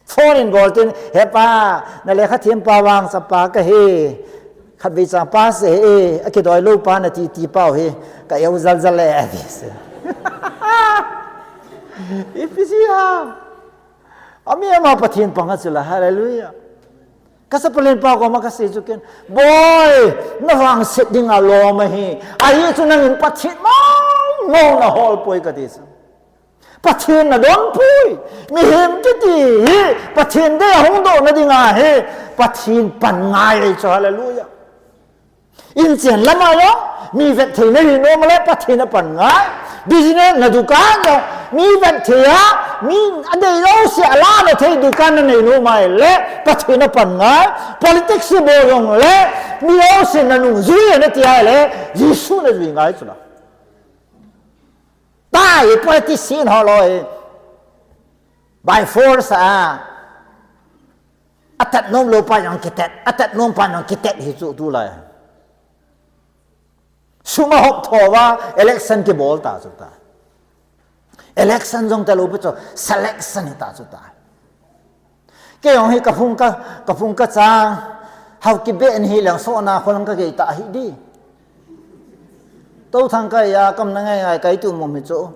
Phone in bol tin, "He pa, na lekha them pa vang chapa kahi. Khatvei cha pass e, akidoi lou pa nati ti pau hi, ka eu jal jal e," ati chu. Ipi jeh ham. Ami ama Pathen pang a chu la, hallelujah. Kachapa len pa koma kasei chu ken, "Boi, na vangset dinga lom ahi. Ahi chu nangin Pathen mong mong na hol poi," kati chu. Pathen nadon poi. Mihem kiti hi Pathen deija hung doh na dinga hi Pathen pan ngai ahi chu, hallelujah. Inchen lama jong mi vet thei nahi nom le Pathen apan ngai. Business na dukan jong mi vet thei a, mi adei jouse ala na thei dukan nanei nom le Pathen apan ngai. Politics bol jong le mi jouse nanung jui nati le Jesu najui ngai chu la. Tai politician ho loi. By force a. Atat nom lou pa jong kitat, atat nom pa jong kitat hi chu tulai. Sum ahop tho va election kibol ta chu ta. Election jong talou pi chu selection hi ta chu ta. Kei jong hi kaphung ka, kaphung kacha, hao kibe ni hi leng so na kholang kagei ta hi di. Tou thang kaiya kam na ngai ngai kai tu mom hi chu.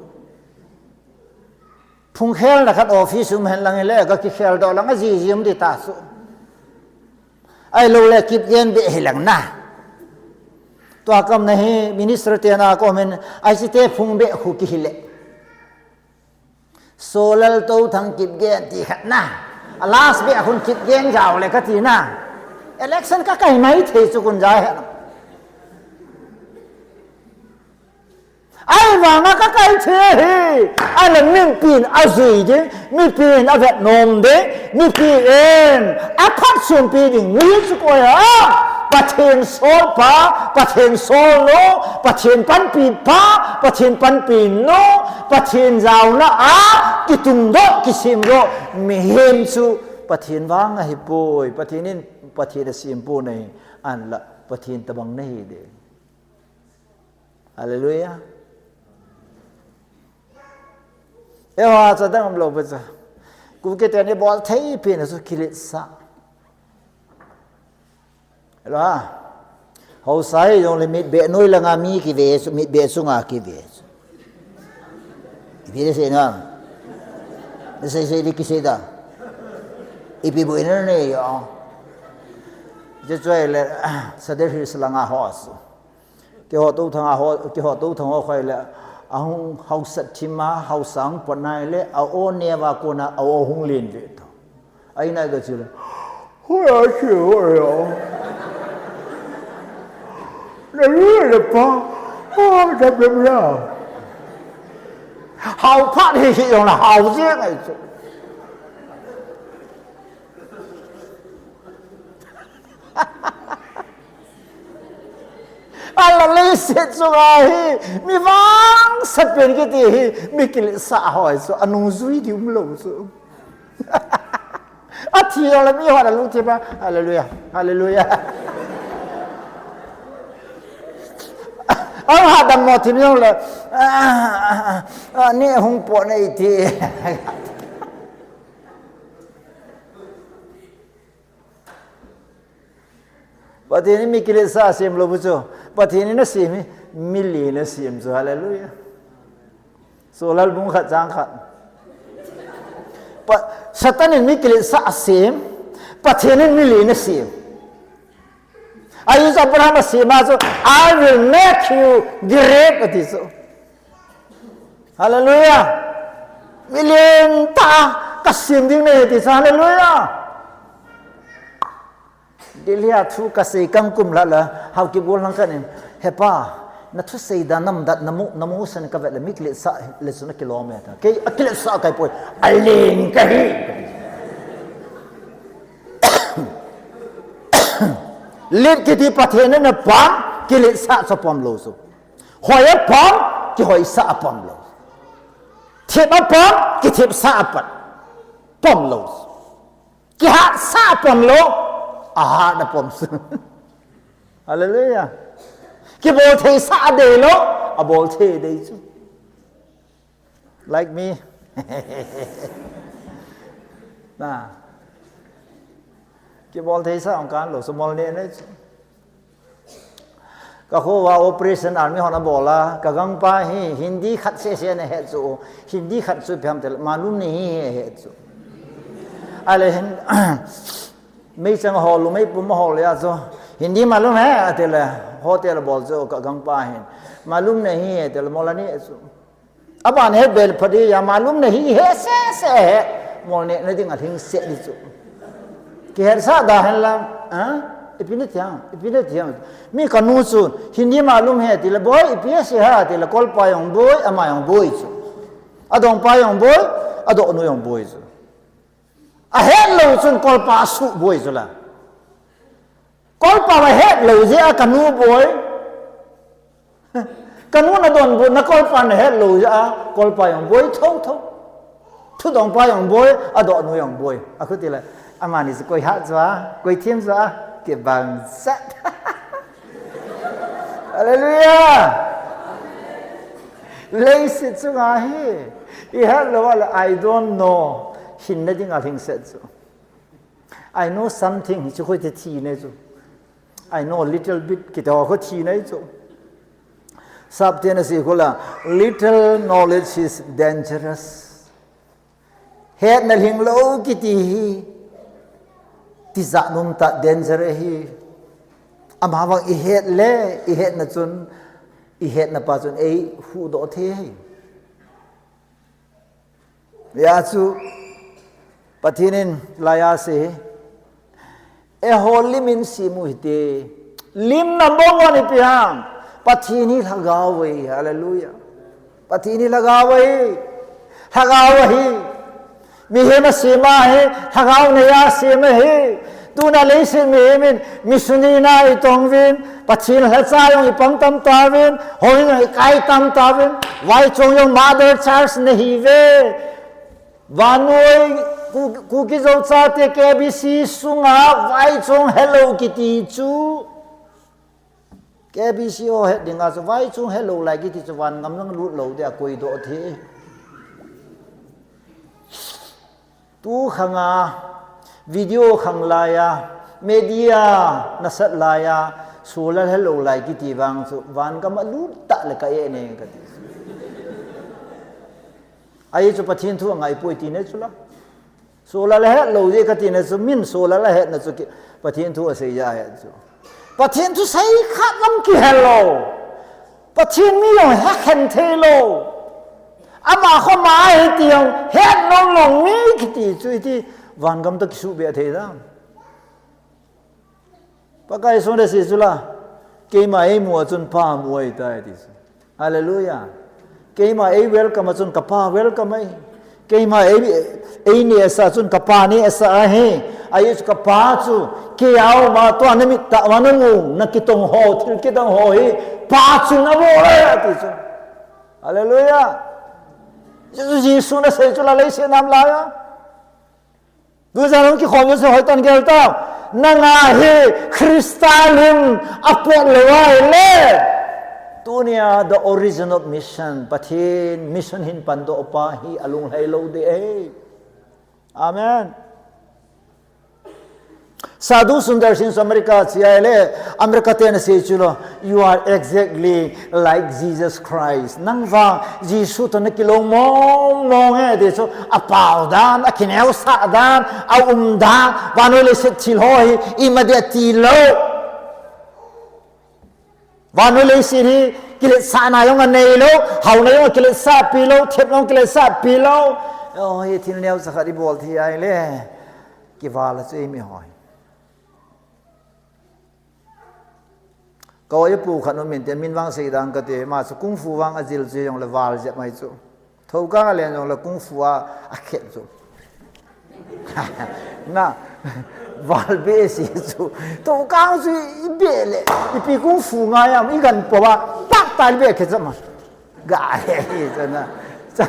Phung khel na khat office um hen lang hile, ka kikhel doh lang a jiji um di ta chu. Ahilou le Kipgen beh hi lang na. Tua kam na hi minister te na comment, ahi chu te phung beh khu kihi le. Solal Touthang Kipgen ti khat na. A last beh a khun kit gen jao le ka ti na. Election ka kai mai thei chu kun jai he. Ai vanga ka kai thei hi. Ai la mipin a jui ding, mipin a vet nom ding, mipin a phatchompi ding mi chu koi a. Pathen solpa, Pathen solnu, Pathen panpipa, Pathen panpinu, Pathen jaona a kitungdoh, kisemdoh mihem chu Pathen vang ahipoi. Pathen in Pathen asempon ahi, ahinla Pathen tabang nahi ding. Hallelujah. Eiho chadang umlou pa chu. Kuki teni bol thei pen chu kiletsah. Hello ha. Haosa hi jongle mitbeh noi langa mi kive chu, mitbeh chunga kive chu. Ipi le sei na. Sei sei le kisei da. Ipi boina nei yo. Je choi le Sadar Hills langa ho chu. Keiho Touthang a ho, keiho Touthang ho khoi le, ahung haosat thim a, haosa hung pot nai le, a o neo a kona, a o hung len ve to. Aina ga chu le, hoi a che hoi a. Na lu le pa, ha, da be bra. Hao phat hi hi jong la, hao je ngai chu. Ala leiset chunga hi, mi vangset pen kiti hi, mi kiletsah ho chu, anung jui ding umlou chu. Athi jongle mi hon alungthim a, hallelujah, hallelujah. Ahung hadam mo thim jongle, ah, ah, ah, ni hung po nei ti. Pathen in mi kiletsah asem lou bu chu. Pathen in asem hi, mi len asem chu. Hallelujah. Solar bung khat chang khat. Pa, Satan in mi kiletsah asem, Pathen in mi len asem. Ahi chu Abraham asem a chu, "I will make you great," ati chu. Hallelujah. Mi len tah a kasem ding nahi ti chu. Hallelujah. Delhi a thu kasei kangkum lha la, Haokip golhang khat in, "He pa, na thusei dan, na umdan, na mu, na mu san kavet le, mi kiletsah le chu na kilom e ta. Kei akiletsah kahi poi, alen kahi." Let kiti Pathen in apom, kiletsah chu apom lou chu. Hoi apom, kihoisah apom lou. Thep apom, kithepsah apom, pom lou. Kihatsah apom lou, ahat apom. Hallelujah. Kibol theisah adei lou, abol thei dei chu. Like me. Na. Kibol theisah ong kan lou, sumol ne ne chu. Ka kho va operation army hon abol a, ka gangpa hi Hindi khat seh seh ana het chu, Hindi khat chu ipi ham tile, "Malum nahi hai," ahet chu. Ale hin, meichang ahol u, meipum ahol u a chu, "Hindi malum hai," atile, hotel abol chu, ka gangpa hin, "Malum nahi hai," atile, mol ani chu. Aban het bel pha di, "Ya malum nahi hai, seh seh hai." Mol ne na ding alhingset di chu. Kihetsah da hen lang, ha? Ipi na ti ham, ipi na ti ham. Mi kanu chu, "Hindi malum hai," tile, "Boi, ipi asei ham?" tile, "Kolpa jong boi, ama jong boi," chu. Adongpa jong boi, adohnu jong boi chu. Ahet lou chun kolpa asuh boi chu la. Kolpa ahet lou jeh a kanu boi. Kanu na donbutna kolpa ahet lou jeh a, kolpa jong boi thotho. Thudongpa jong boi, adohnu jong boi. Akhuti le, amani chu koi hat chu a, koi them chu a, kibang sat. Hallelujah. Leiset chunga hi, ihet lou a le, "I don't know." Hinna ding alhingset chu. "I know something," hichu koi te thina chu. "I know little bit," kiti ho kho thina chu. Sapten asei khu la, "Little knowledge is dangerous." Hetna lhinglou kiti hi, tijat nom tah danger ahi. Amavang ihet le, ihetna chun, ihetna pa chun eihuhdoh thei ahi. Hijeh chun, Pathen in laiya asei hi, eiho lim in sem u hite. Lim number one ipi ham? Pathen hi lhagao ahi. Hallelujah. Pathen hi lhagao ahi. Lhagao ahi. Mihem asem ahi. Lhagao neiya asem ahi. Tuna leiset mihem in missionary na itong uvin, Pathen lhacha jong ipang tam tauvin, houin jong ikai tam tauvin, vaichong jong mother church nahiuve. Vannoi Ku-, Kuki Zo chate K B C sunga vaichong helou kiti chu. K B C ho het dinga chu vaichong helou lai kiti chu vangam lang lut lou dia koi doh thei. Tu khanga video khang laiya, media nasat laiya, solar helou lai kiti vang chu vangam a lut tah le ka e ne kati. Ahi chu Pathen thu angai poi ti ne chu la. Solar ahet lou je kati na chu, min solar ahet na chu ki, Pathen thu asei ja ahet chu. Pathen thu sei khat lam kihe lou. Pathen mi jong hekhen thei lou. Ama kho ma ahi ti jong het nom lou mi kiti chu iti vangam toh kisuhbeh thei dam. Pakai Jesun asei chu la, keima eimu a chun Pa mu ahitai ti chu. Hallelujah. Keima ei welcome a chun ka Pa welcome ahi. Keima ei, ei neh asa chun ka Pa neh asa ahi. Ahi chu ka Pa chu, kei a um a tua na mit tah uva na mu, na kitong ho, thil kidang ho hi, Pa chun abol ahi ati chu. Hallelujah. Jesu, Jesun asei chu la leiset nam laiya. Tujan hung kikhom jouse hoitah in gel tau. Nanga hi Christa lim apot lou ahile, tunia the origin of mission, Pathen mission hin pandoh pa hi alunglhai lou ding ahi. Amen. Sadhu Sundar Singh chu America che ahile, America ten asei chu lo, "You are exactly like Jesus Christ." Nang vang Jesu toh na kilong mong mong e ti chu, apao dan, akineosah dan, aum dan, vannoi leiset thil ho hi ima dia ti lou. Vannoi leiset hi kiletsahna jong anei lou, haona jong akiletsah pi lou, thepna jong kiletsah pi lou. Oh, hi thil neocha khat ibol thei ahile, kival a chu eimi ho hi. Ka oi pu khat um inte, min vang sei dang kate, ama chu kung fu vang ajil chu jongle val jep mai chu. Thokang alen jongle kung fu a akhet chu. Na, val behseh chu. Thokang chu ibeh le, ipi kung fu ngai am, igan po ba, tak ta ibeh khe chama. Ga he, chana. Cha,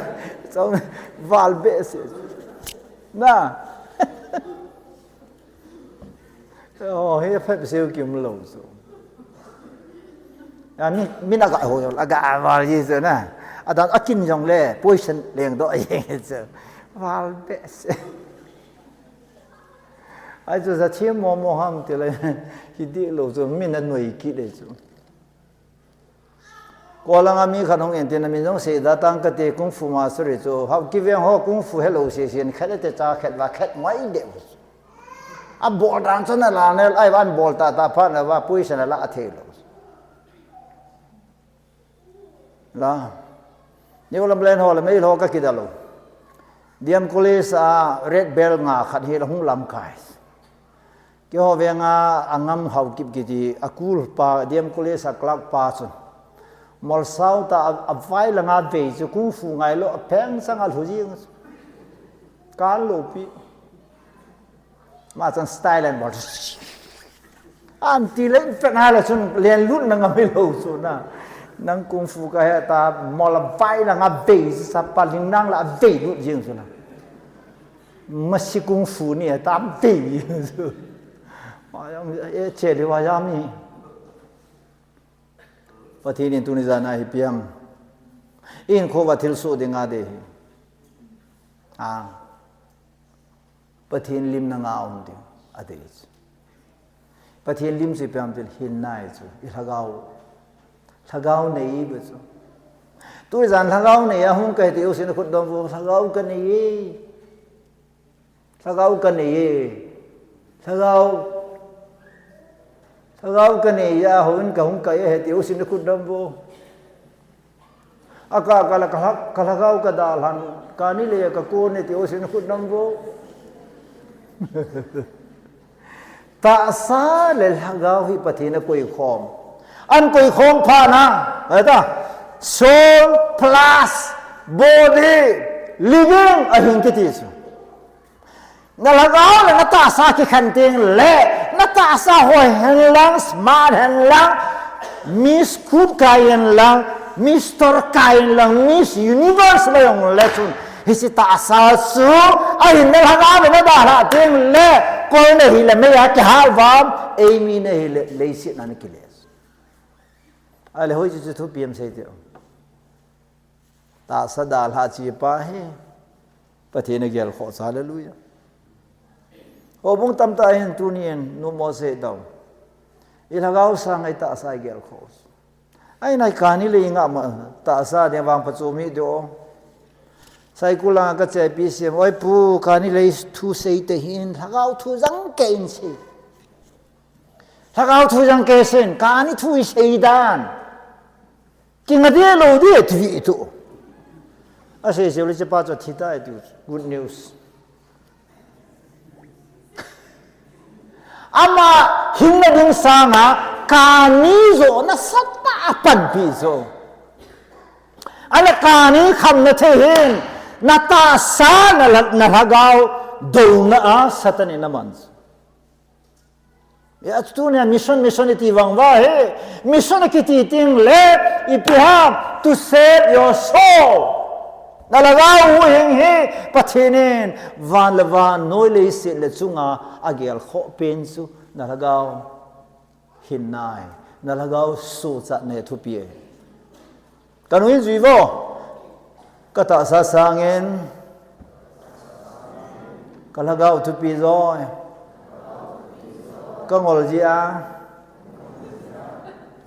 cha, val behseh chu. Na. Oh, hi phep seu kim lou chu. A, mi, mi na ga ho, aga val ji chu na. Adan akin jongle, position leng doh jeng chu. Val behseh. Ahi chu ja thim mo mo ham ti le, hi dih lou chu, mi na noi kit le chu. Kolanga mi khat hung in tin, amin jong sei da tang kate, kung fu master chu. Hau kiveng ho kung fu helou sese in khat le te cha khat va khat ngai deh. Abol dan chu na la ne, ahi van bol ta ta pha na va position la athei lou. La. New Lamlen ho le mei ho ka kida lou. D M College a Red Belt nga khat hi la hung lamkai. Keiho venga angam Haokip kiti, a cool pa, D M College a clerk pa chun. Molsao ta a, avai langa vei chu kung fu ngai lou, apheng chang a lhu jing chu. Kal lou pi. Ama chun style and bol. Anti le pen hala chun len lut na ngam hilou chu na. Nang kung fu ka he ta, mol avai langa vei chu sa pa ling nang la vei lut jing chu na. Masi kung fu ni ta vei. Wa yam e che li wa yam ni. Pathen in tuni jana hi piang. Inkho va thil soh dinga dei hi. A. Pathen lim nanga um ding. Adei chu. Pathen lim chu ipi ham tile hinna ahi chu, i lhagao. Lhagao nei ibe chu. Tujan lhagao nei a hung kahi ti jousen khut dom vo, lhagao ka nei e. Lhagao ka nei e. Lhagao. Lhagao ka nei a houin ka hung kai ahi ti jousen khut dom vo. Aka, ka la, ka lha-, ka lhagao ka dalhan, kani le ka kon e ti jousen khut dom vo. Tahsa le lhagao hi Pathen in akoi khom. Ahin koi khom phat na, ata, soul plus body, living ahi kiti chu. Na lhagao le na tahsa kikhen teng le, na tahsa hoi hen lang, smart hen lang, Miss Cook kai hen lang, Mister kai hen lang, Miss Universe la jong le chun, hiche tahsa chu ahin na lhagao le na dalha teng le, koi nahi le meiya kihal uvam, eimi nahi le leiset a na kile. Ahile hoiche chu thupi ham sei teu. Tahsa dalha chi pa hi Pathen in agel khoh chu, hallelujah. Houbung tamtah hin tunin numo sei tau. I lhagao sanga i tahsa i gel khoh. Ahinai kani le i ngah ma tahsa ding vang pachom hi teu. Saikul langa ka chepi sem, oi pu, kani le thu sei te hin, lhagao thu jang kei in sei. Lhagao thu jang kei sei in, kani thu i sei dan. Kinga ding lou ding, ti vi tu. Asei sei le chepa chu thi tai ti, good news. Ama hinna ding sanga, kani jo nasatah a panpi jo. Ahile kani khamna thei hin, na tahsa na lha-, na lhagao douna a Satan in aman. Ya, tunia mission, mission iti vang uva hi. Mission kiti teng le, ipi ham, to save your soul. Na lhagao huhhing hi, Pathen in, van le van, noi leiset le chunga, agel khoh pen chu, na lhagao hinna ahi, na lhagao suhchatna hi thupi ahi. Ka nu in jui vo. Ka tahsa sangin. Ka lhagao thupi joi. Ka ngol jia.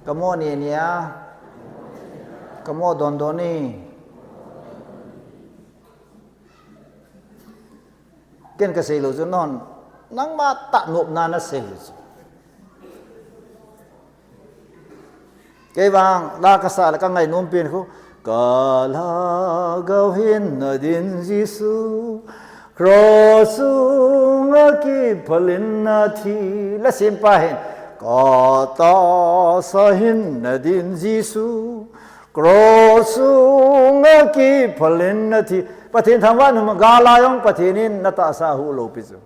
Ka mo ni nia. Ka mo don don ni. Ken ka sei lou chu non, nangma tah nopna na sei lou chu. Kei vang, la ka sa le ka ngainom pen khu, ka lhagao hinna din Jesu, cross sunga kiphalin na thi, la sem pa hin, ka tahsa hinna din Jesu, Cross sunga kiphalin na thi. Pathen thangvah in um, ga la jong Pathen in na tahsa ahuh lou pi chu.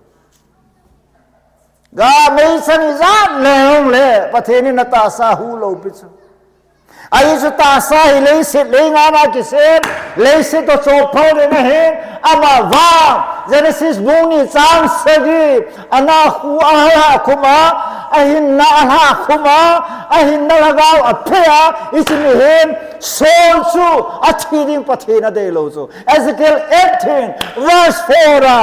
Ga meichang ijat le jong le, Pathen in na tahsa ahuh lou pi chu. Ahi chu tahsa hi leiset leinga na kisem, leiset toh chopphal ding ahin, ama vang, Genesis bung ni chang sagi, Ana khu a lhakhum a, ahinna alhakhum a, ahinna lhagao aphei a, hiche mihem soul chu athi ding Pathen in adei lou chu. Ezekiel eighteen, verse four a,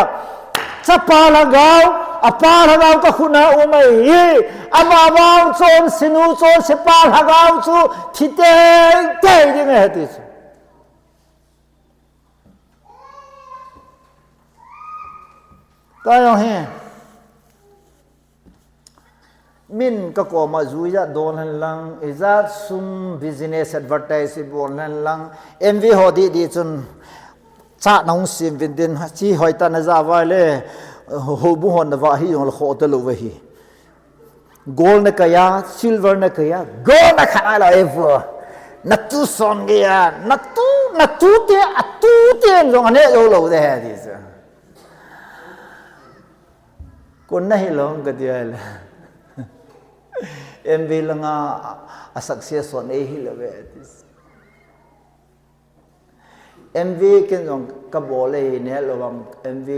chapa lhagao, apa lhagao ka khut a um ahi, ama vang chonse nu chonse pa lhagao chu thi teitei ding ahi ti chu. Tua jong hi. Min ka koma jui ijat don hen lang, ijat sum business advertise ibol hen lang, M V ho didi chun, cha nahung sem vin tin, chi hoitah na ja uva le, houbung hon na vah hi jong le khoh talou va hi. Gold na kai a, silver na kai a, gold na khat a la e vo. Na tu son gei a, na tu, na tu te, a tu te jong ane jou lou de he ti chu. Kon na hi lou ka ti a le. M V langa a success son ei hi lou ve ti chu. M V ken jong ka bol e, ne lo bang M V.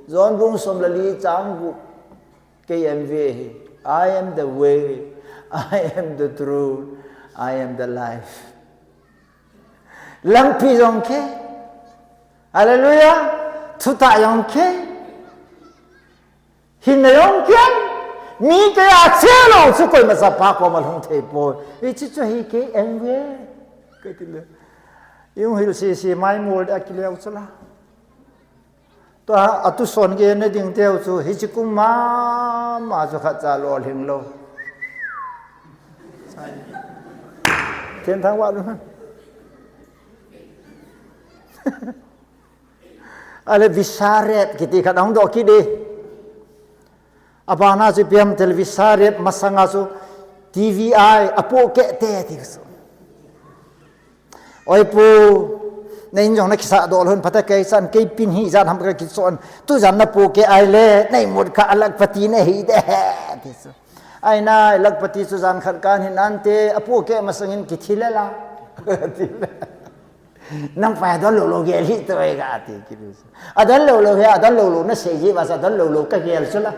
John bung som le li chang gup. Kei M V hi. I am the way, I am the truth, I am the life. Lampi jong kei. Hallelujah. Thutah jong kei. Hinna jong kei, mi kei a che lou chu koima chapa koma lhung thei poi. Hiche chu hi kei M V. Kei ti le. I hung hil sese mai mol de a kileu chu la. Tua a tu son gei na ding teu chu hiche kum mama chu khat cha lolhing lou. Thien thang vah lou. Ale visa ret kiti khat ahung doh kit di. Abana chu ipi ham, television rep masanga chu T V a apohkeh te ti chu. Oi pu, na in jong na kisa doh lhon phat a kei chan kei pin hi jan ham ka kichon. Tu jan na pohkeh a ahile, na imut kha a lakhpati na hi de ti chu. Ai na, lakhpati chu jan khat kan hin ante, apohkeh masangin kithi le la. Ti le. Nang pa adon lou lou gel hi to e ga ti ki lu. Adon lou lou hi, adon lou lou na sei ji ba sa adon lou lou ka gel chu la.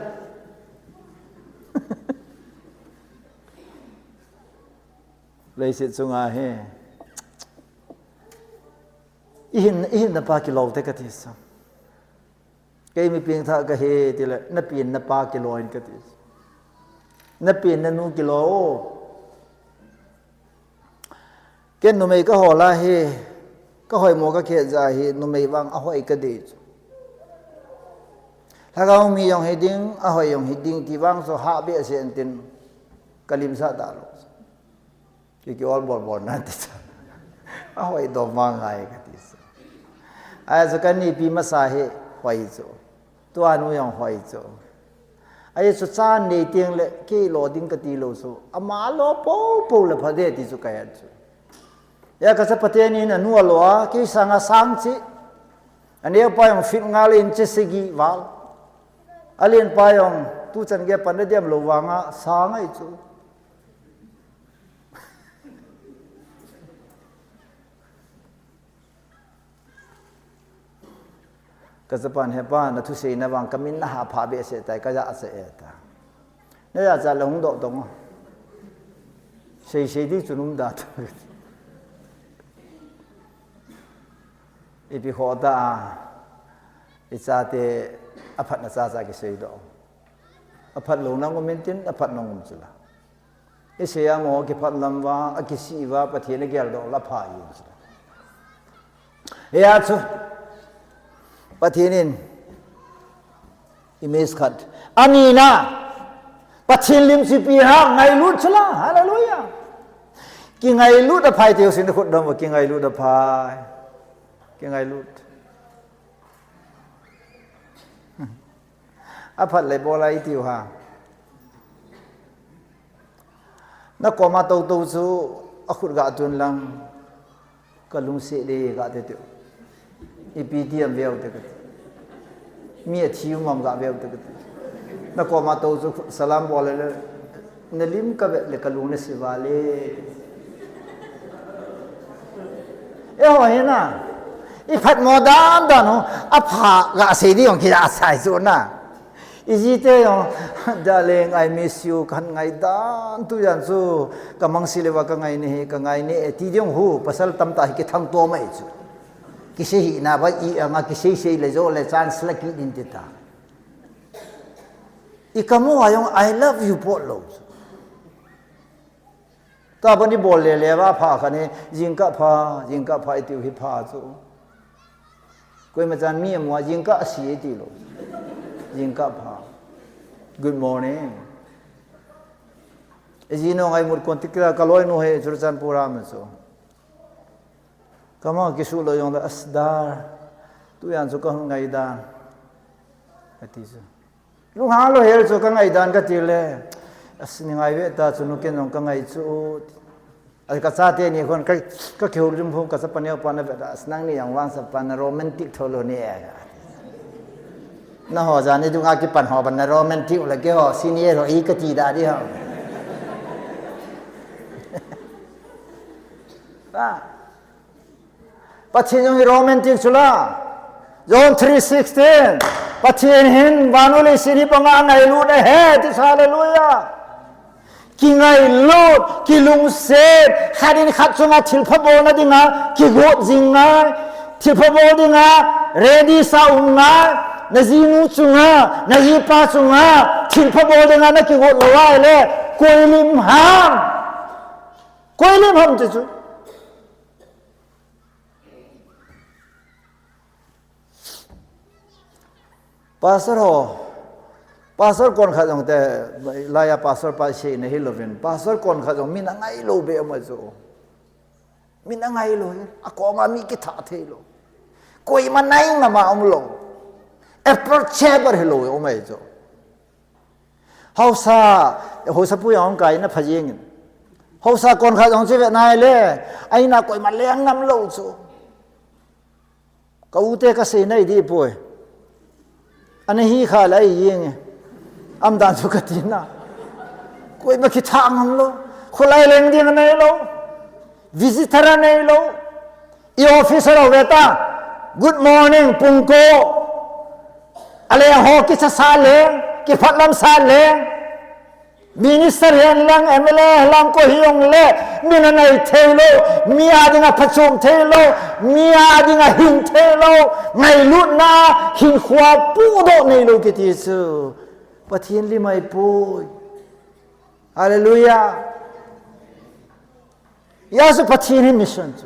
Leiset chunga hi. Ihin, ihin na pa kilou te ka ti sa. Kei mi pengthah ka hi ti le, na pen na pa kilou in ka ti. Na pen na nu kilou. Ken numei ka hol a hi, ka hoimo ka khet ja hi, numei vang ahoi ka dei chu. Lhagao mi jong hi ding, ahoi jong hi ding ti vang chu hah behseh in tin ka limsah ta lou. Ki, ki ol bol bol na ti sa. Ahoi dom vang ngai ka ti sa. Ai chu ka nipi masa hi hoi chu. Tua nu jong hoi chu. Ai chu chan nei teng le kei lo ding ka ti lou chu. Ama lo po po le pha de ti chu ka het chu. Ya ka chapa teni na nu alo a, kei sanga sang chi. Aneo pa jong feet nga le inch sagi val. Alen pa jong tu chan ge pan de diam lou vanga sang ai chu. Ka chapan, "He pa, na thusei na vang ka min na ha pha behseh tai, ka jachat e," ta. Na jachat le hung doh tong o. Sei sei ding chu um da ta. Ipi ho ta a, i chate aphatna cha cha kisei doh. Aphat lou nang um in tin, aphat nang um chu la. I sei a mo kiphat lam va, a kisih va, Pathen a geldoh la pha i chu. Hia chu, Pathen in, image khat. Ani na, Pathen lim sipi ha, ngailut chu la, hallelujah. Kingailut a phai tiu sin khut dom va, kingailut a phai. Kingailut. Aphat le bol a i tiu ha. Na koma tou tou chu akhut ga tun lang ka lungset le ga te tiu. Ipi ti am veu te ka ti. Mi a thi um am ga veu te ka ti. Na koma tou chu khut salam bol le le. Na lim ka vet le ka lung na siva le. E ho he na. I phat mo dan dan ho. Apha ga sei di jong ki da sai chu na. I ji te jong, "Darling, I miss you," kan ngai dan tu jan chu. Ka mang si le va ka ngai ni he, ka ngai ni e. Ti di jong hu, pasal tam ta hi ki thang to mai chu. Kisei hi na va i anga kisei sei le jo le chance la ki din ti ta. I ka mo a jong, "I love you," po lo chu. Tua ban i bol le le va pha kha ni, jingkah pha, jingkah pha i tiu hi pha chu. Koima chan mi a mu a jingkah a si i ti lo. Jingkah pha. Good morning. I ji no ngai mut kon ti kila ka loi nu he Churachandpur a ma chu. Ka ma kisu lo jong le asdar. Tu jan chu ka hun ngai dan. A ti chu. Lunghang lo hel chu ka ngai dan ka ti le. As ni ngai ve ta chu nu ken jong ka ngai chu. A ka chate ni khon ka, ka kihou lim hum ka chapa neo pa na ve ta. As nang ni jong vang sa pa na romantic tho lo ni e. Na ho jan ni dunga kipan ho pa na romantic le keiho senior ho i ka ti da di ho. Pa. Pathen jong hi romantic chu la. John three sixteen. Pathen hin vannoi leiset hi banga ngailut ahi, ti sa, hallelujah. Kingailut, kilungset, khat in khat chunga thilpha bolna dinga, kigot jing ngai, thilpha bol dinga, ready sa um ngai, na jinu chunga, na jipa chunga, thilpha bol dinga na kigot lou ahile, koi lim ham. Koi lim ham ti chu. Pastor ho, pastor kon khat jong te, laiya pastor pa seina hi louvin, pastor kon khat jong min angai lou be ma chu. Min angai lou hi, akoma mi kitha thei lou. Koima nai ngama um lou. Approachable hi lou um ai chu. Haosa, haosa pu jong kai na pha jing in. Haosa kon khat jong chi ve nai le, ai na koima leng ngam lou chu. Ka u te ka sei nai di poi. Ana hi kha lai jing e. Am dan chu ka ti na. Koima kithang ngam lou. Khulai leng ding nei lou. Visitor a nei lou. I officer ho ve ta. Good morning, pungko. Ale ho kicha sa leng, kiphat lam sa leng. Minister hihen lang, M L A hihen lang, koi hi jong le, min a nai thei lou, mi a ding a phachom thei lou, mi a ding a hing thei lou, ngailutna, hinkho a pudoh nei lou kiti chu. Pathen lim ahi poi. Hallelujah. Hijeh a chu Pathen hi mission chu.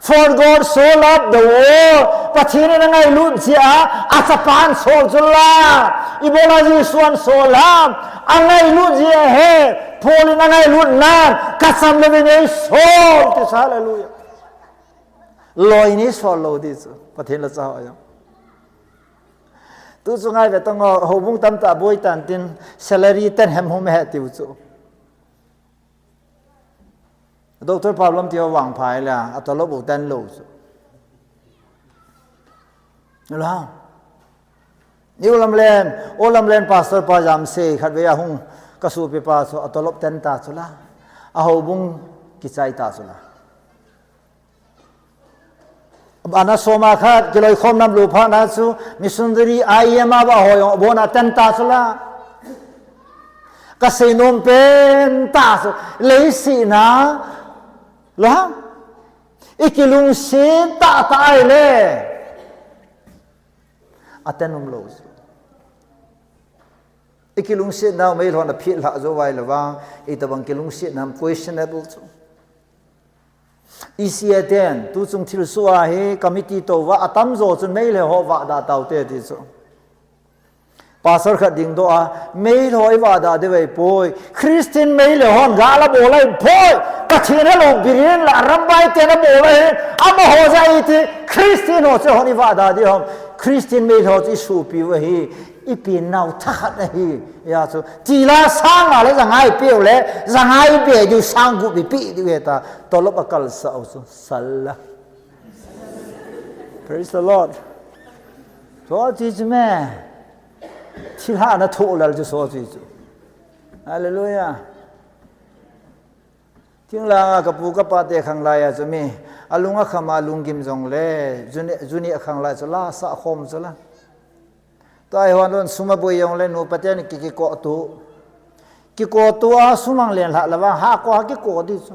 For God so loved the world. Pathen in angailut jeh a, achapan asol chu la. Ibola Jesu ansolam. Angailut jeh a hi. Paul in angailut nan. Kacham louvin eisol. Ti chu hallelujah. Loi in eisol lou ti chu. Pathen la cha ho jong. Tu chu ngai ve tang o, houbung tamtah boi tan tin salary ten hem hum he tiu chu. Doctor Pablam ti ho vangpha le, atolop u ten lou chu. Lo. New Lamlen, Old Lamlen pastor pa jam sei khat ve ahung ka sopi pa chu atolop ten ta chu la. Ahoubung kichai ta chu la. Ana soma khat, kiloikhom nam lu pha na chu, missionary I M a ba hoi ong, bona ten ta chu la. Ka sei nom pen ta chu, leiset na, lo ha? I kilungset ta ta ai le. Aten um lou chu. I kilungset nau meilhon aphet lhah jou vai le vang, itobang kilungset nam questionable chu. E C A ten, tuchung thilsoh a hi committee tou va, atamjo chun Meitei ho vahdah taute ti chu. Pastor khat dingdoh a, Meitei ho i vahdah diu ahi poi. Christian Meitei hon gal abol ahi poi. Pathen helou Biren la Arambai ten abol ahi. Amaho jeh a iti Christian ho chu hon i vahdah diu ham. Christian Meitei ho chu i sopi u ahi. I pen nau thakhat ahi. Hijeh chun, tila sang nga le ja nga i peh u le, ja nga i peh diu sang gup i peh diu ahi ta. Tolop akalsah u chu, salla. Praise the Lord. Chuche chu me. Thilha na thoh lal chu chuche chu. Hallelujah. Thinglhang a ka pu ka pa te khang lai a chu mi, alung akham a lunggim jong le, juni, juni akhang lai chu la sah khom chu la. Tua hi hon lon sum aboi jong le, nupa ten ki, kikoh tu. Kikoh tu a sum ang len lhah le vang, ha ko ha kikoh di chu.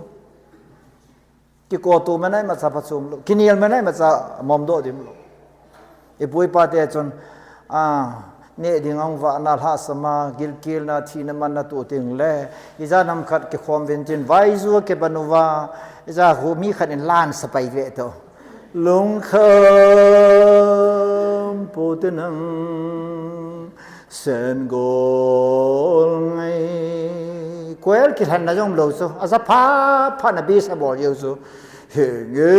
Kikoh tu manai macha phachom lou, kinel manai macha momdoh dim lou. I pu i pa te chun, a, neh ding ahung vah na lhahsam a, gilkel na, thina man na tu ting le, ija nam khat kikhom vin tin, vaiju a kiban uva, ija hu mi khat in lan sapai ve to. Lungkham po te nang, Sengol ngai. Koel kilhen na jong lou chu. Aja pha pha na bi sa bol jeu chu. Henge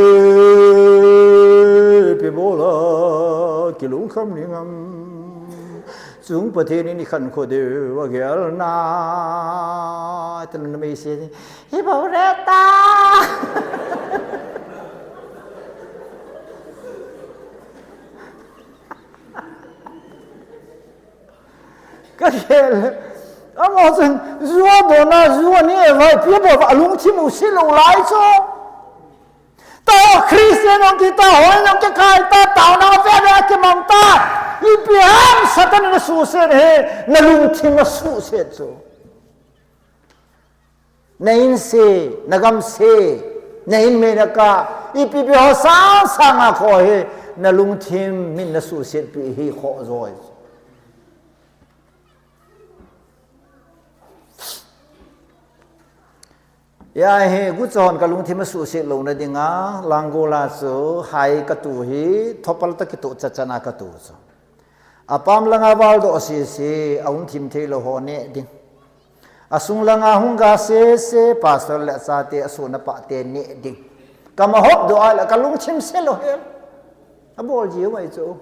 ipi bol a kilungkham ding ham. Chung Pathen in i khankho diu agel na. Tun na mi si. Hi bol re ta. Ka khel. Amaho chun, ju adon a, ju ani e vai, ipi abol va, alungthim u se lou lai chu. Tao Christian jong kita, hoi jong kikai ta, taona ve ve kimang ta. Ipi ham Satan in asuhset hi, na lungthim asuhset chu. Na in se, na gam se, na in me na ka, ipi pi ho sang sang a kho hi, na lungthim min na suhset pi hi kho joi. Hijeh hin, guchon ka lungthim asuhset louna dinga, Langol a chu hai ka tu hi, thopal ta kitu chachan a ka tu chu. Apam langa valdoh sese, aum thim thei lou ho neh ding. Asung langa hung ga sese, pastor le achate, asohna pate neh ding. Ka ma hop doh a le, ka lungthim se lou hel. Abol ji mai chu.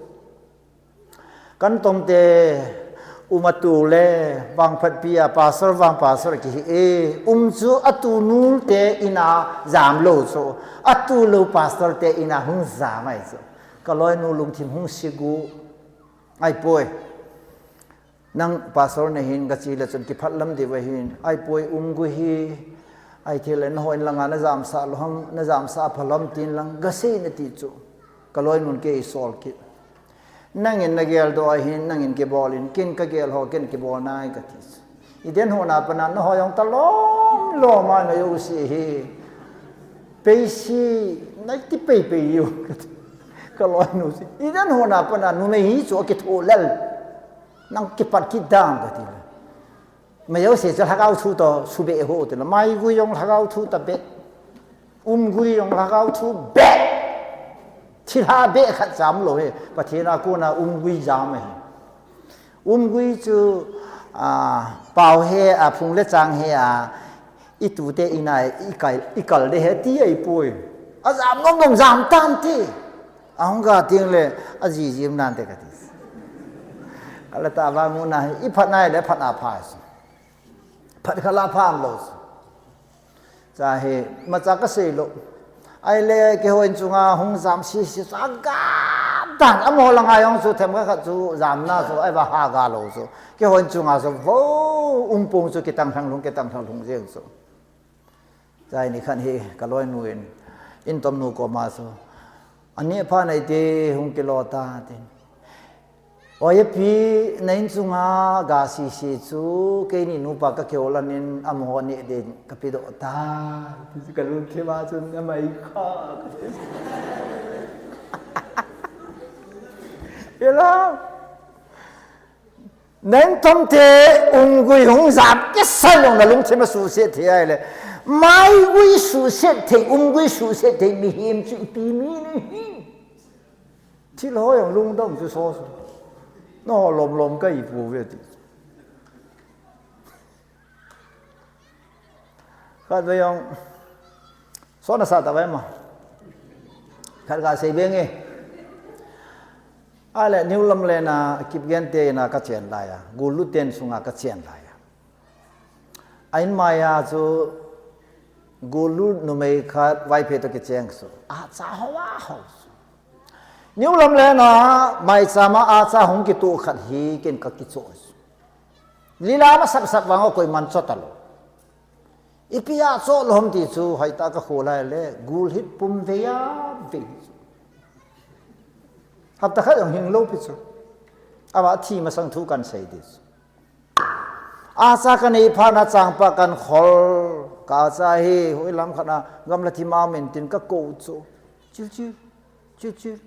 Kan tom te, Um atu le, vangphatpi a pastor, vang pastor kihi e, um chu atu nul te in a jam lou chu, atu lou pastor te in a hung jam ahi chu. Ka loinu lungthim hung sigu, ahipoi. Nang pastor nahin ka chi le chun kiphat lam diu ahin, ahipoi um gui hi, ahithei le na hoi langa na jamsah lou ham, na jamsah pha lou ham tin lang ka sei na ti chu. Ka loinun kei sol kit. Nangin na geldoh ahin, nangin kibol in, ken ka gel ho, ken kibol nai ka ti chu. I den hon a pat na, na hoi jong ta lom lom a na jouse hi. Pei si, na ti pei pei u ka ti. Ka loinu si. I den hon a pat na, numei hi chu a kitho lel. Nang kipat kit dam ka ti le. Mai jouse chu lhagao thu toh subeh ho ti le. Mai gui jong lhagao thu ta beh. Um gui jong lhagao thu beh. Thilha beh khat jam lou hi. Pathen a kona um gui jam ahi. Um gui chu, a, pao he a, phung le chang he a, i tute in a, i kal, i kal de he ti ahipoi. A jam nom nom jam tan ti. A hung ga ting le, a ji jim nan te ka ti. A la ta va mu na hi, i phat nai le phat a pha si. Phat kha la pha am lou si. Cha hi, ma cha ka sei lou. Ai le, keiho in chunga hung jam si si cha ga dan. Amaho langa jong chu them kha khat chu jam na chu, ai va ha ga lou chu. Keiho in chunga chu, vo, um pung chu kitang thang lhung, kitang thang lhung jeng chu. Chai ni khan hi ka loinu in, in tom nu koma chu, ani pha nei te hung kilo ta tin. Oi pi, na in chunga ga si si chu, keini nupa ka keo lanin amaho ni din ka pi doh ta. Ti chu ka lungthim a chun amai kha. Ela. Nang tom te um gui hung jam kisa jong na lungthim a suhset thei ahile. Mai gui suhset thei, um gui suhset thei mihem chu ipi mi nahi. Thil ho jong lungdong chu so so. No lom lom ka i pu ve ti. Khat ve jong, so na sa ta ve ma. Khat ga sei ve nge. Ahile, New Lamlen a, Kipgen te in a ka chen lai a, Gullu ten sunga ka chen lai a. A in mai a chu, Gullu numei khat Vaiphei toh kicheng chu. A cha ho a ho chu. New Lamlen a, maicham a, a cha hung kituh khat hi, ken ka kichoh chu. Lila ma sap sap vang a koiman chot ta lou. Ipi a choh lou ham ti chu, hoi ta ka kho lai le, gul hit pum vei a vei. Hapta khat jong hing lou pi chu. Ava thi masang thu kan sei di chu. A cha ka nei phat na changpa kan khol, ka cha hi, hoi lam khat na, gamla thi ma min tin ka ko chu. Chil chil. Chiu, chiu.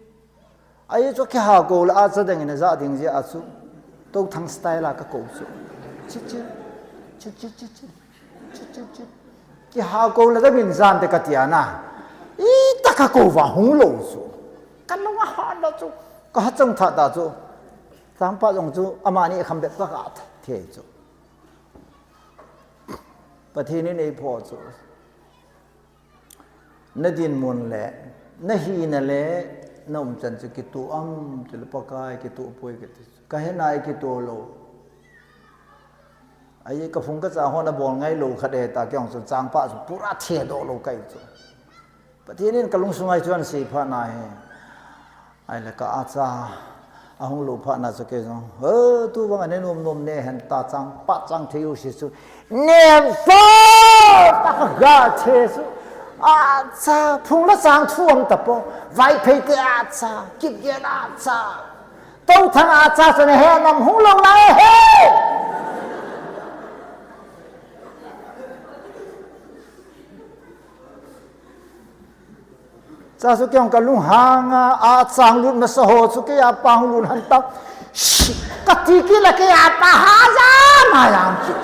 Ahi chu kiha ko le a cha ding in a ja ding jeh a chu. Tothang style a ka ko chu. Chiu, chiu. Chiu, chiu, chiu, chiu. Chiu, chiu, chiu. Kiha ko le ding in jan te ka ti a na. Ita ka ko va hung lou chu. Ka lung a ha lou chu. Ka ha chang tha ta chu. Changpa jong chu amani kham bep ka ka the chu. Pathen in ei pho chu. Na dinmun le, na hina le, na umchan chu kituh am, ti le Pakai kituh poi kiti. Ka hina i kituh lou. Ahi ka phung ka chang ho na bol ngai lou khat e ta kei jong chu changpa chu pura thedoh lou ka hi chu. Pathen in ka lungsung a hi chu ahin sei phat na hi. Ahile ka a cha, ahung lou phat na chu kei jong, "He, tu vang ane nom nom ne hen ta chang, pa chang thei u si chu. Ne vo! Ta ka ga the chu. A cha, phung la chang thu am ta po. Vaiphei te a cha, Kipgen a cha. Tothang a cha chu ne he nam hung lou lai he." Cha chu kei jong ka lunghang a, a chang lut masa ho chu kei a pa hung lut han ta. Shi, ka ti kit le kei a pa ha ja ma jam kit.